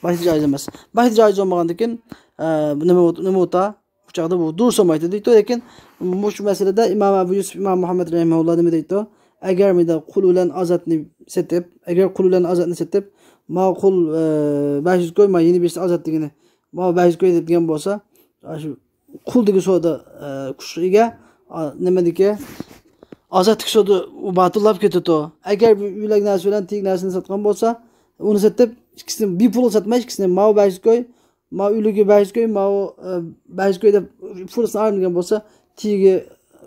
باشتا جايىز ئەمەس. باشتا جايىز بولمىغاندىن كېيىن، ئە، نېمە، نېمە ئوتا؟ بۇ چاغدا بۇ دۇرۇس بولمايدۇ دەيدۇ. لېكىن مۇشۇ مەسىلىدە ئىمام ئەبۇ يۈسۈپ، ئىمام مۇھەممەد رەھىمەھۇللا نېمە دەيدۇ؟ ئەگەر مۇنداق قۇل بىلەن ئازادنى سېتىپ، ئەگەر قۇل بىلەن ئازادنى سېتىپ، ما قۇل، ئە، بەش يۈز كوي، ما يەنە بىرسى ئازاد دېگىنى، ما بەش يۈز كوي دەپ دېگەن بولسا، شۇ قۇلدىكى سودا، ئە، كۈچكە ئىگە، ئا، نېمىدىكى ئازادتىكى سودا باتىللاپ كېتىدۇ. ئەگەر بۇ يۈلەك نەرسە بىلەن تېگى نەرسىنى ساتقان بولسا، ئۇنى سېتىپ، ئىككىسىنى بىر پۇلغا ساتماي، ئىككىسىنى ماۋۇ بەش يۈز كوي، ما ئۆلۈگە بەش يۈز كوي، ماۋۇ، ئە، بەش يۈز كوي دەپ پۇلىسىنى ئايرىمىغان بولسا، تېگى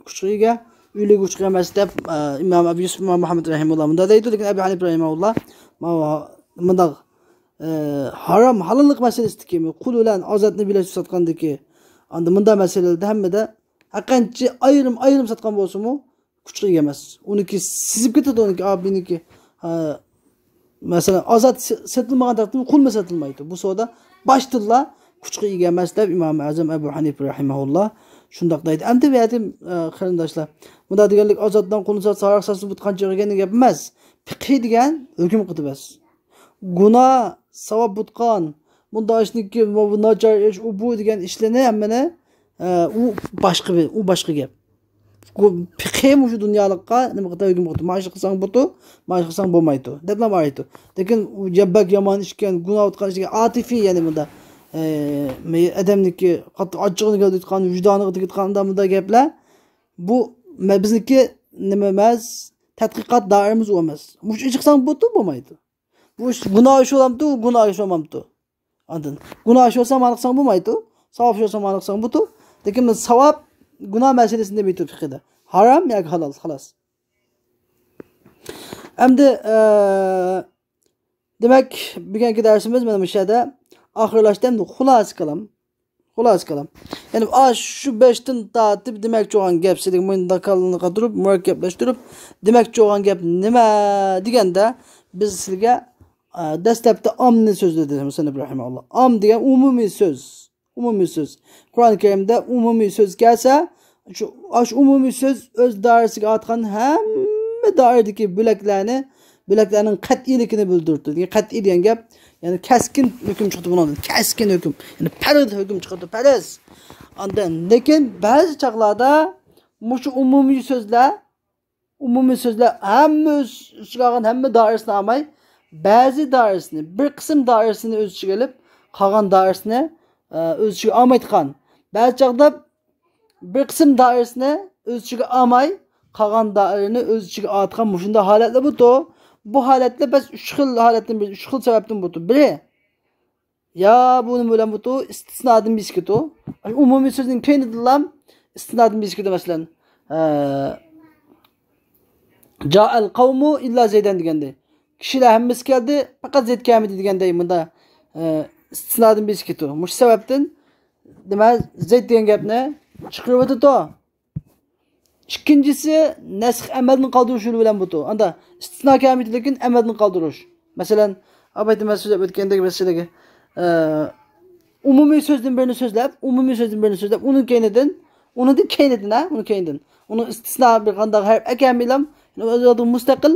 كۈچكە ئىگە، ئۆلۈگە كۈچكە ئەمەس دەپ، ئە، ئىمام ئەبۇ يۈسۈپ، ئىمام مۇھەممەد رەھىمۇللا مۇنداق دەيدۇ. لېكىن ئەبۇ ھەنىپە رەھىمۇللا ماۋۇ مۇنداق، ئە، ھارام، ھالاللىق مەسىلىسىدىكى، قۇل بىلەن ئازادنى بىرلەشتۈرۈپ ساتقاندىكى، ئاندا مۇنداق مەسىلىلەردە ھەممىدە ھەرقانچە ئايرىم، ئايرىم ساتقان بولسىمۇ، كۈچكە ئىگە ئەمەس. ئۇنىڭكى سىزىپ كېتىدۇ، ئۇنىڭكى، ئا، بىنىڭكى، ئا، مەسىلەن، ئازاد سې-، سېتىلمىغان تەقدىردە قۇلمۇ سېتىلمايدۇ. بۇ سودا باشتىنلا كۈچكە ئىگە ئەمەس دەپ ئىمام ئەزەم ئەبۇ ھەنىپە رەھىمەھۇللا شۇنداق دەيدۇ. ئەمدى بۇ يەردە، ئە، قېرىنداشلار، مۇنداق دېگەنلىك ئازادتىن قۇلنى ساتسا، ھاراق ساتسا بۇتقا چىقىدۇ دېگەن گەپ ئەمەس. پىقھىي دېگەن ھۆكۈم قىلىدۇ بەس. گۇناھ، ساۋاب بۇتقان، بۇنداق ئىشنىڭكى، بۇ، بۇ ناچار ئىش، ئۇ، بۇ دېگەن ئىشلارنى ھەممىنى، ئە، ئۇ باشقا بىر، ئۇ باشقا گەپ. بۇ پىقھى مۇشۇ دۇنيالىققا نېمە قىلىپ ھۆكۈم قىلىدۇ. مانا شۇ قىلساڭ بوپتۇ، مانا شۇ قىلساڭ بولمايدۇ دەپلا ئايتىدۇ. لېكىن ئۇ يا بەك يامان ئىشكەن، گۇناھ ئۇتقان ئىشكەن، ئاتىفىي، يەنى بۇندا، ئە، ئادەمنىڭكى قاتتىق ئاچچىقىنى كەلتۈرۈۋاتقان، ۋىجدانىغا تېگىۋاتقان ئاندا مۇندا گەپلەر. بۇ مە-، بىزنىڭكى نېمە ئەمەس، تەتقىقات دائىرىمىز ئۇ ئەمەس. مۇشۇ ئىش قىلساڭ بوپتۇ، بولمايدۇ. بۇ ئىش گۇناھ ئىش بولامتۇ، گۇناھ ئىش بولمامتۇ؟ ئاندىن گۇناھ ئىش بولسا مانا قىلساڭ بولمايدۇ، ساۋاب ئىش بولسا مانا قىلساڭ بوپتۇ. لېكىن بىز ساۋاب، گۇناھ مەسىلىسىنى دېمەيدۇ پىقىدا. ھارام ياكى ھالال، خالاس. ئەمدى، ئە، دېمەك، بۈگۈنكى دەرسىمىز مانا مۇشۇ يەردە ئاخىرلاشتى. ئەمدى خۇلاسە كالام. خۇلاسە كالام. يەنى ئاشۇ بەشتىن تارتىپ دېمەكچى بولغان گەپ، سىلىگە مۇنداق كاللىنى قاتۇرۇپ، مۇرەككەپلەشتۈرۈپ دېمەكچى بولغان گەپ نېمە دېگەندە، بىز سىلىگە، ئە، دەسلەپتە ئامنى سۆزلىدى مۇسەننىپ رەھىمەھۇللا. ئام دېگەن ئومۇمىي سۆز. ئومۇمىي سۆز. قۇرئان كەرىمدە ئومۇمىي سۆز كەلسە، شۇ، ئاشۇ ئومۇمىي سۆز ئۆز دائىرىسىگە ئارتقان ھەممە دائىرىدىكى بۆلەكلەرنى، بۆلەكلەرنىڭ قەتئىيلىكىنى بىلدۈرىدۇ. دېگەن قەتئىي دېگەن گەپ، يەنى كەسكىن ھۆكۈم چىقىدۇ بۇنىڭدىن. كەسكىن ھۆكۈم. يەنى پەرز ھۆكۈم چىقىدۇ، پەرز. ئاندىن، لېكىن بەزى چاغلاردا مۇشۇ ئومۇمىي سۆزلەر، ئومۇمىي سۆزلەر ھەممە ئۆز ئىچىگە ئالغان ھەممە دائىرىسىنى ئالماي، بەزى دائىرىسىنى، بىر قىسىم دائىرىسىنى ئۆز ئىچىگە ئېلىپ، قالغان دائىرىسىنى، ئە، ئۆز ئىچىگە ئالمايدىغان. بەزى چاغدا بىر قىسىم دائىرىسىنى ئۆز ئىچىگە ئالماي، قالغان دائىرىنى ئۆز ئىچىگە ئالىدىغان مۇشۇنداق ھالەتلەر بۇتۇ. بۇ ھالەتلەر بەس ئۈچ خىل ھالەتتىن بىر، ئۈچ خىل سەۋەبتىن بۇتۇ. بىرى، يا بۇ نېمە بىلەن بۇتۇ؟ ئىستىسنادىن بېسىكىتۇ. ئومۇمىي سۆزنىڭ كەينىدىنلا ئىستىسنادىن بېسىكىتۇ، مەسىلەن، ئە، جائەل قەۋمۇ ئىللا زەيدەن دېگەندەك. كىشىلەر ھەممىسى كەلدى، پەقەت زەيد كەلمىدى دېگەندەك، مۇندا، ئە، ئىستىسنادىن بېسىكىتۇ. مۇشۇ سەۋەبتىن، دېمەك، زەيد دېگەن گەپنى چىقىرىۋېتىدۇ. ئىككىنچىسى، نەسخ ئەمەلدىن قالدۇرۇش يولى بىلەن بۇتۇ. ئاندا ئىستىسنا كەلمەيدۇ، لېكىن ئەمەلدىن قالدۇرۇش. مەسىلەن، ئاۋۋالدا مەن سۆزلەپ ئۆتكەندەك مەسىلىگە، ئە، ئومۇمىي سۆزدىن بىرنى سۆزلەپ، ئومۇمىي سۆزدىن بىرنى سۆزلەپ، ئۇنىڭ كەينىدىن، ئۇنىڭدىن كەينىدىن، ھە، ئۇنىڭ كەينىدىن. ئۇنىڭ ئىستىسنا بىر قانداق ھەرپ ئەكەلمەيلام، يەنى ئۆزى مۇستەقىل،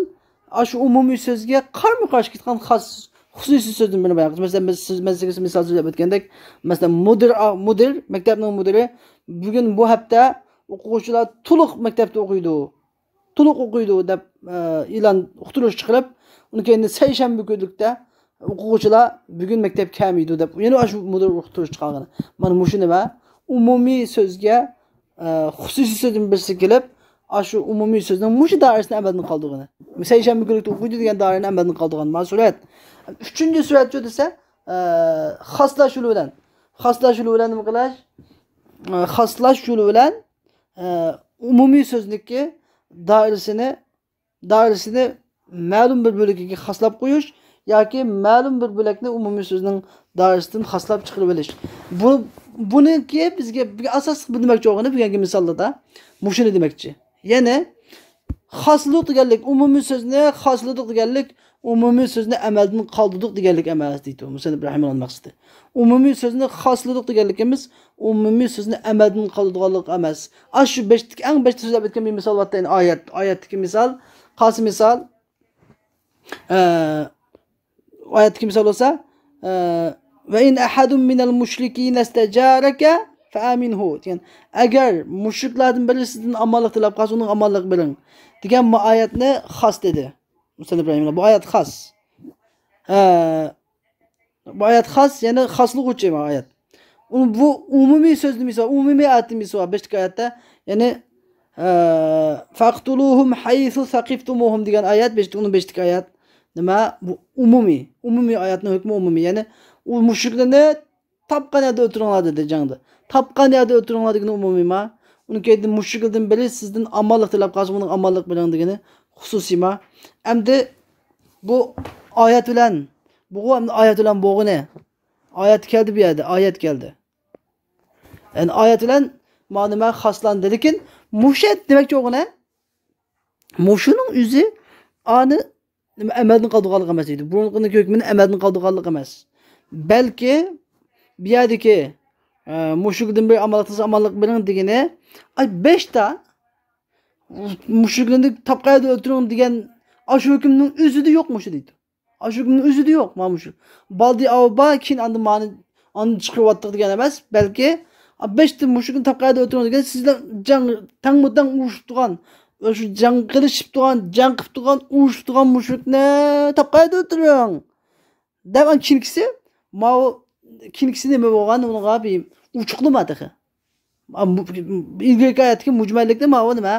ئاشۇ ئومۇمىي سۆزگە قارمۇ قارشى كېتىدىغان خاس خۇسۇسىي سۆزدىن بىرنى بايان قىلىش. مەسىلەن، بىز، سىز، مەن سىزگە مىسال سۆزلەپ ئۆتكەندەك، مەسىلەن، مۇدىر، مۇدىر، مەكتەپنىڭ مۇدىرى بۈگۈن بۇ ھەپتە ئوقۇغۇچىلار تولۇق مەكتەپتە ئوقۇيدۇ، تولۇق ئوقۇيدۇ دەپ، ئە، ئېلان، ئۇقتۇرۇش چىقىرىپ، ئۇنىڭ كەينىدىن سەيشەنبە كۈنلۈكتە ئوقۇغۇچىلار بۈگۈن مەكتەپ كەلمەيدۇ دەپ، يەنە ئاشۇ مۇدىر ئۇقتۇرۇش چىقارغان. مانا مۇشۇ نېمە؟ ئومۇمىي سۆزگە، ئە، خۇسۇسىي سۆزدىن بىرسى كېلىپ، ئاشۇ ئومۇمىي سۆزنىڭ مۇشۇ دائىرىسىنى ئەمەلدىن قالدۇرغىنى. سەيشەنبە كۈنلۈكتە ئوقۇيدۇ دېگەن دائىرىنى ئەمەلدىن قالدۇرغان. مانا سۈرەت. ئۈچىنچى سۈرەت شۇ دېسە، ئە، خاسلاش يولى بىلەن. خاسلاش يولى بىلەن نېمە قىلاش؟ ئە، خاسلاش يولى بىلەن، ئە، ئومۇمىي سۆزنىڭكى دائىرىسىنى، دائىرىسىنى مەلۇم بىر بۆلىكىگە خاسلاپ قويۇش ياكى مەلۇم بىر بۆلەكنى ئومۇمىي سۆزنىڭ دائىرىسىدىن خاسلاپ چىقىرىپ ئېلىش. بۇ، بۇنىڭكى بىزگە، بىزگە ئاساسلىق بىر دېمەكچى بولغىنى بۈگۈنكى مىسالدا مۇشۇنى دېمەكچى. يەنى خاسلىدۇق دېگەنلىك ئومۇمىي سۆزنى، خاسلىدۇق دېگەنلىك ئومۇمىي سۆزنى ئەمەلدىن قالدۇردۇق دېگەنلىك ئەمەس، دەيدۇ مۇسەننىپ رەھىمەھۇللانىڭ مەقسىتى. ئومۇمىي سۆزنى خاسلىدۇق دېگەنلىكىمىز ئومۇمىي سۆزنى ئەمەلدىن قالدۇرىدىغانلىق ئەمەس. ئاشۇ بەشتىكى، ئەڭ بەشتە سۆزلەپ ئۆتكەن بىر مىسال بار، يەنى ئايەت. ئايەتتىكى مىسال، قايسى مىسال؟ ئە، ئايەتتىكى مىسال بولسا، ئە، «وَإِنْ أَحَدٌ مِنَ الْمُشْرِكِينَ اسْتَجَارَكَ فَأَمِنْهُ» دېگەن. ئەگەر مۇشرىكلاردىن بىرى سىزدىن ئامانلىق تىلەپ قالسا، ئۇنىڭغا ئامانلىق بېرىڭ دېگەن بۇ ئايەتنى خاس دېدى مۇسەننىپ رەھىمەھۇللا. بۇ ئايەت خاس. ئە، بۇ ئايەت خاس، يەنى خاسلىغۇچى بۇ ئايەت. ئۇ، بۇ ئومۇمىي سۆزنى مىسال، ئومۇمىي ئايەتنى مىسال، بەشتىكى ئايەتتە، يەنى، ئە، «فَاقْتُلُوهُمْ حَيْثُ ثَقِفْتُمُوهُمْ» دېگەن ئايەت، بەشتىكى، ئۇنىڭ بەشتىكى ئايەت. نېمە؟ بۇ ئومۇمىي، ئومۇمىي ئايەتنىڭ ھۆكمى ئومۇمىي. يەنى ئۇ مۇشرىكلارنى تاپقان يەردە ئۆلتۈرۈڭلار دېدى جەڭدە. تاپقان يەردە ئۆلتۈرۈڭلار دېگىنى ئومۇمىيما؟ ئۇنىڭ كەينىدىن مۇشرىكلىرىدىن بىرى سىزدىن ئامانلىق تىلەپ قالسا، ئۇنىڭغا ئامانلىق بېرىڭ دېگىنى خۇسۇسىيما؟ ئەمدى بۇ ئايەت بىلەن، بۇغۇ ئەمدى ئايەت بىلەن بولغىنى. ئايەت كەلدى بۇ يەردە، ئايەت كەلدى. يەنى ئايەت بىلەن مانا نېمە خاسلاندى. لېكىن مۇشۇ دېمەكچى بولغىنى، مۇشۇنىڭ ئۆزى ئانى نېمە ئەمەلدىن قالدۇرغانلىق ئەمەس دەيدۇ. بۇرۇنقىنىڭ ھۆكمىنى ئەمەلدىن قالدۇرغانلىق ئەمەس. بەلكى بۇ يەردىكى، ئە، مۇشرىكتىن بىر ئامانلىق تىلسا ئامانلىق بېرىڭ دېگىنى، ئاي، بەشتا مۇشرىكنى تاپقان يەردە ئۆلتۈرۈڭ دېگەن ئاشۇ ھۆكۈمنىڭ ئۆزىدە يوق مۇشۇ دەيدۇ. ئاشۇ ھۆكۈمنىڭ ئۆزىدە يوق مانا مۇشۇ. بالدى ئاۋۇ بار، كېيىن ئاندىن مانى ئاندىن چىقىرىۋاتتۇق دېگەن ئەمەس، بەلكى بەشتا مۇشرىكنى تاپقان يەردە ئۆلتۈرۈڭ دېگەن، سىزلەر جەڭ تەڭمۇ تەڭ ئۇرۇشۇپ تۇرغان، شۇ جەڭ قىلىشىپ تۇرغان، جەڭ قىلىپ تۇرغان، ئۇرۇشۇپ تۇرغان مۇشرىكنى تاپقان يەردە ئۆلتۈرۈڭ. دەپ ئانا كېيىنكىسى، ماۋۇ كېيىنكىسى نېمە بولغان، ئۇنىڭغا بىر ئوچۇقلىما تېخى. ئا، بۇ، ئىلگىرىكى ئايەتتىكى مۇجمەللىكنى ماۋۇ نېمە؟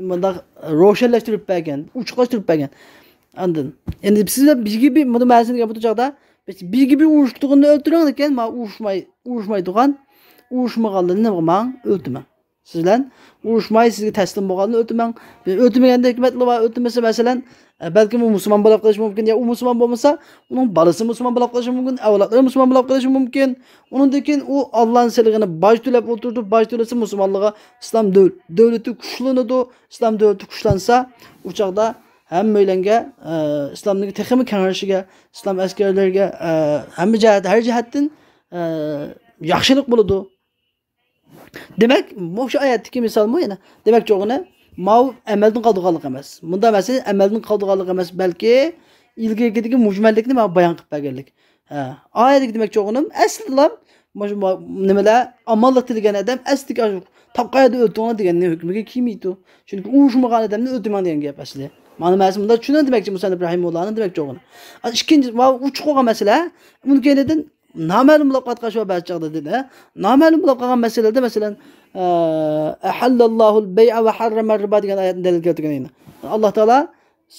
مۇنداق روشەنلەشتۈرۈپ بەرگەن، ئوچۇقلاشتۇرۇپ بەرگەن. ئاندىن، ئەمدى سىزلەر بىرگە بىر، بۇنى مەنىسىنى گەپ چاغدا، بىرگە بىر ئۇرۇشتۇرغىنىنى ئۆلتۈرۈڭ دېگەن، ما ئۇرۇشماي، ئۇرۇشمايدىغان، ئۇرۇشمىغانلىرىنى نېمە قىلماڭ، ئۆلتۈرمەڭ. سىز بىلەن ئۇرۇشماي، سىزگە تەسلىم بولغاننى ئۆلتۈرمەڭ. ئۆلتۈرمىگەندە ھېكمەتلا بار، ئۆلتۈرمىسە، مەسىلەن، ئە، بەلكىم ئۇ مۇسۇلمان بولاپ قېلىشى مۇمكىن، يا ئۇ مۇسۇلمان بولمىسا، ئۇنىڭ بالىسى مۇسۇلمان بولاپ قېلىشى مۇمكىن، ئەۋلادلىرى مۇسۇلمان بولاپ قېلىشى مۇمكىن. ئۇنىڭدىن كېيىن ئۇ ئاللانى سېلىغىنى باج تۆلەپ ئولتۇرىدۇ، باج تۆلىسە مۇسۇلمانلىقى، ئىسلام دۆل-، دۆلىتى كۈچلىنىدۇ، ئىسلام دۆلىتى كۈچلەنسە، ئۇ چاغدا ھەممەيلەنگە، ئە، ئىسلامنىڭ تېخىمۇ كېڭىيىشىگە، ئىسلام ئەسكەرلىرىگە، ئە، ھەممە جەھەت، ھەر جەھەتتىن، ئە، ياخشىلىق بولىدۇ. دېمەك، مۇشۇ ئايەتتىكى مىسالمۇ يەنە، دېمەكچى بولغىنى، ماۋۇ ئەمەلدىن قالدۇرغانلىق ئەمەس. مۇنداق ئەمەس، ئەمەلدىن قالدۇرغانلىق ئەمەس، بەلكى ئىلگىرىكىدىكى مۇجمەللىكنى ماۋۇ بايان قىلىپ بەرگەنلىك. ھە، ئايەتتىكى دېمەكچى بولغىنىم، ئەسلىدىلا مۇشۇ ما-، نېمىلەر، ئامانلىق تىلىگەن ئادەم ئەسلىدىكى ئاشۇ تاپقان يەردە ئۆلتۈرۈڭلار دېگەننىڭ ھۆكمىگە كىرمەيدۇ. چۈنكى ئۇرۇشمىغان ئادەمنى ئۆلتۈرمەڭ دېگەن گەپ ئەسلى. مانا مەنىسى مۇنداق چۈشىنىڭ دېمەكچى، مۇسەننىپ رەھىمۇللانىڭ دېمەكچى بولغىنى. ئىككىنچى، ماۋۇ ئوچۇق قالغان مەسىلە. ئۇنىڭ كەينىدىن نامەلۇم بولۇپ قالغان شۇ بەزى چاغدا دېدى. نامەلۇم بولۇپ قالغان مەسىلىدە، مەسىلەن، ئە، «ئەھەللەللاھۇل بەيئە ۋە ھەررەمەر رىبا» دېگەن ئايەتنى دەلىل كەلتۈرگەن ئىدى. ئاللا تائالا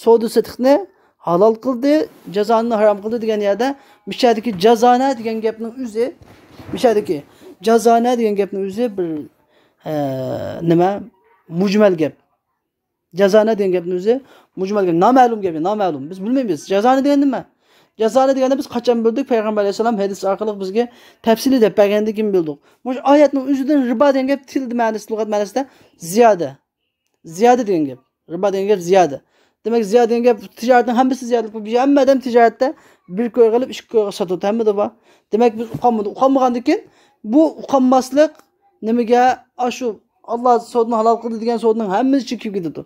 سودا سېتىقنى ھالال قىلدى، جازانى ھارام قىلدى دېگەن يەردە، مىشەدىكى جازانە دېگەن گەپنىڭ ئۆزى، مىشەدىكى جازانە دېگەن گەپنىڭ ئۆزى بىر، ئە، نېمە، مۇجمەل گەپ. جازانە دېگەن گەپنىڭ ئۆزى مۇجمەل گەپ، نامەلۇم گەپ، نامەلۇم. بىز بىلمەيمىز. جازانە دېگەن نېمە؟ جازانە دېگەندە بىز قاچان بىلدۇق؟ پەيغەمبەر ئەلەيھىسسالام ھەدىس ئارقىلىق بىزگە تەپسىلىي دەپ بەرگەندىن كېيىن بىلدۇق. مۇشۇ ئايەتنىڭ ئۆزىدىن رىبا دېگەن گەپ تىل مەنىسى، لۇغەت مەنىسىدە زىيادە. زىيادە دېگەن گەپ. رىبا دېگەن گەپ زىيادە. دېمەك، زىيادە دېگەن گەپ تىجارەتنىڭ ھەممىسى زىيادە. بۇ ھەممە ئادەم تىجارەتتە بىر كوي قىلىپ، ئىككى كويغا ساتىدۇ. ھەممىدە بار. دېمەك، بىز ئۇقالمىدۇق. ئۇقالمىغاندىن كېيىن بۇ ئۇقالماسلىق نېمىگە؟ ئاشۇ ئاللا سودىنى ھالال قىلدى دېگەن سودىنىڭ ھەممىسى ئىچىگە كىرىپ كېتىدۇ.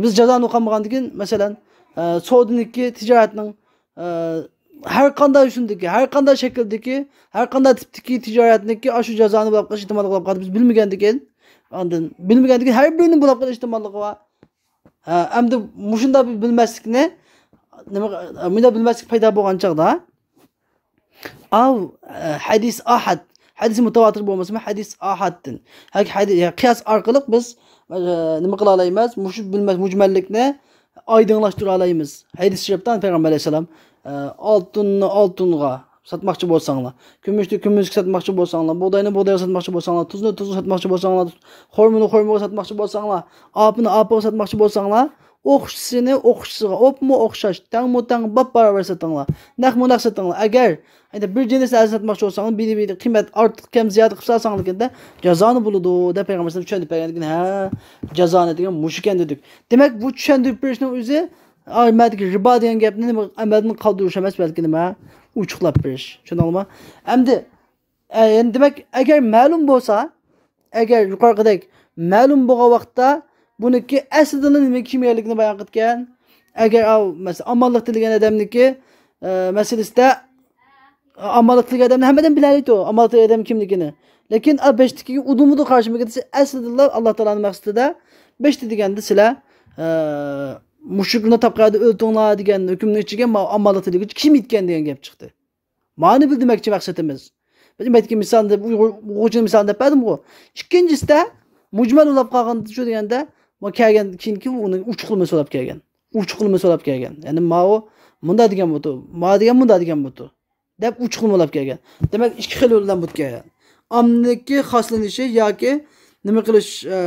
بىز جازانى ئۇقالمىغاندىن كېيىن، مەسىلەن، ئە، سودىنىڭكى، تىجارەتنىڭ، ئە، ھەر قانداق يوسۇندىكى، ھەر قانداق شەكىلدىكى، ھەر قانداق تىپتىكى تىجارەتنىڭكى ئاشۇ جازانى بولۇپ قېلىش ئېھتىماللىقى بولۇپ قالدى. بىز بىلمىگەندىكىن، ئاندىن بىلمىگەندىكىن ھەر بىرىنىڭ بولۇپ قېلىش ئېھتىماللىقى بار. ھە، ئەمدى مۇشۇنداق بىر بىلمەسلىكنى، نېمە، مۇنداق بىلمەسلىك پەيدا بولغان چاغدا، ئاۋ، ئە، ھەدىس ئاھاد، ھەدىس مۇتەۋاتىر بولمىسىمۇ، ھەدىس ئاھادتىن، ياكى ھەدىس، يا قىياس ئارقىلىق بىز، ئە، نېمە قىلالايمىز؟ مۇشۇ بىلمەس مۇجمەللىكنى ئايدىڭلاشتۇرالايمىز. ھەدىس شەرىپتە پەيغەمبەر ئەلەيھىسسالام، ئە، ئالتۇننى ئالتۇنغا ساتماقچى بولساڭلار، كۈمۈشنى كۈمۈشكە ساتماقچى بولساڭلار، بۇغداينى بۇغدايغا ساتماقچى بولساڭلار، تۇزنى تۇزغا ساتماقچى بولساڭلار، خورمىنى خورمىغا ساتماقچى بولساڭلار، ئاپىنى ئاپىغا ساتماقچى بولساڭلار، ئوخشىسىنى ئوخشىسىغا، ئوپمۇ ئوخشاش، تەڭمۇ تەڭ، باپباراۋەر ساتىڭلار. نەقمۇ نەق ساتىڭلار. ئەگەر ئەگەر بىر جىنس نەرسە ساتماقچى بولساڭلار، بىرى بىرى قىممەت ئارتۇق كەم زىيادە قىلىپ سالساڭلار، جازانى بولىدۇ دەپ پەيغەمبەر ئەلەيھىسسالام چۈشەندۈرۈپ بەرگەندىكىن، ھە، جازانە دېگەن مۇشۇكەن دېدۇك. دېمەك، بۇ چۈشەندۈرۈپ بېرىشنىڭ ئۆزى، ئا، مەدىكى رىبا دېگەن گەپنى نېمە، ئەمەلدىن قالدۇرۇش ئەمەس، بەلكى نېمە، ئوچۇقلاپ بېرىش. چۈشەندىڭلارمۇ؟ ئەمدى، ئە، يەنى دېمەك، ئەگەر مەلۇم بولسا، ئەگەر يۇقىرىقىدەك مەلۇم بولغان ۋاقىتتا، بۇنىڭكى ئەسلىدىنلا نېمە كىم ئىكەنلىكىنى بايان قىلىدىكەن. ئەگەر ئاۋ، مەسىلەن، ئامانلىق تىلىگەن ئادەمنىڭكى، ئە، مەسىلىسىدە، ئامانلىق تىلىگەن ئادەمنى ھەممە ئادەم بىلەلەيدۇ، ئامانلىق تىلىگەن ئادەم كىملىكىنى. لېكىن، ئا، بەشتىكى ئۇدۇمىدۇ قارشىمىزغا دېسە، ئەسلىدىنلا ئاللا تائالانىڭ مەقسىتىدە، بەشتە دېگەندە سىلەر، ئە، مۇشرىكلارنى تاپقان يەردە ئۆلتۈرۈڭلار دېگەن ھۆكۈمنىڭ ئىچىگە ما-، ئامانلىق تىلىگۈچى كىم ئىكەن دېگەن گەپ چىقتى. مانى بىلدۈرمەكچى مەقسىتىمىز. بىز ئەمەتكى مىسالنى دەپ، ئۇيغۇر، ئۇيغۇرچە مىسالنى دەپ بەردىمغۇ. ئىككىنچىسىدە، مۇجمەل بولاپ قالغان شۇ دېگەندە، ما كەلگەن كېيىنكى ئۇنى ئوچۇقلىما سوراپ كەلگەن. ئوچۇقلىما سوراپ كەلگەن. يەنى ماۋۇ مۇنداق دېگەن بۇتۇ، ما دېگەن مۇنداق دېگەن بۇتۇ، دەپ ئوچۇقلىما بولاپ كەلگەن. دېمەك، ئىككى خىل يول بىلەن بۇتۇ كەلگەن. ئاممىنىڭكى خاسلىنىشى ياكى نېمە قىلىش، ئە،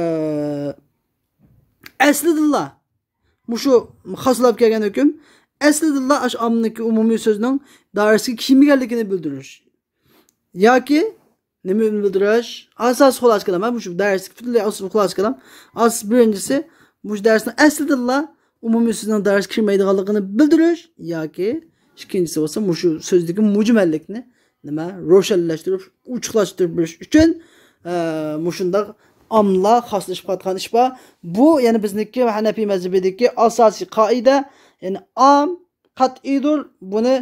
ئەسلىدىنلا مۇشۇ خاسلاپ كەلگەن ھۆكۈم ئەسلىدىنلا ئاشۇ ئاممىنىڭكى ئومۇمىي سۆزنىڭ دائىرىسىگە كىرمىگەنلىكىنى بىلدۈرۈش. ياكى نېمىنى بىلدۈرۈش؟ ئاساسىي خۇلاسە كالام، ھە، مۇشۇ دەرسلىك پۈتۈنلەي ئاساسىي خۇلاسە كالام. ئاساس بىرىنچىسى، مۇشۇ دەرسنىڭ ئەسلىدىنلا ئومۇمىي سۆزنىڭ دائىرىسىگە كىرمەيدىغانلىقىنى بىلدۈرۈش ياكى ئىككىنچىسى بولسا مۇشۇ سۆزدىكى مۇجمەللىكنى نېمە، روشەنلەشتۈرۈپ، ئوچۇقلاشتۇرۇپ بېرىش ئۈچۈن، ئە، مۇشۇنداق ئاملا خاسلىشىپ قالغان ئىش بار. بۇ يەنە بىزنىڭكى ھەنەپىي مەزھىپىدىكى ئاساسىي قائىدە، يەنى ئام، قەتئىيدۇر. بۇنى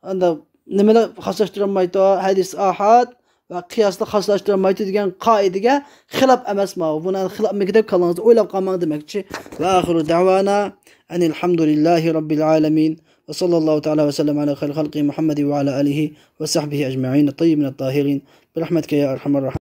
ئەندى نېمىلا خاسلاشتۇرالمايدۇ، ھەدىس ئاھاد ۋە قىياسلا خاسلاشتۇرالمايدۇ دېگەن قائىدىگە خىلاپ ئەمەس ماۋۇ. بۇنى خىلاپمىكى دەپ كاللاڭىزدا ئويلاپ قالماڭ دېمەكچى. ۋە ئاخىرۇ دەۋانا ئەنىل ھەمدۇلىللاھى رەببىل ئالەمىن. ۋە ساللاللاھۇ تەئالە ۋە سەللەم ئەلا خەيرى خەلقى مۇھەممەدىن ۋە ئەلا ئالىھى ۋە سەھبىھى ئەجمەئىن، الطيبين الطاهرين، برحمتك يا أرحم الراحمين.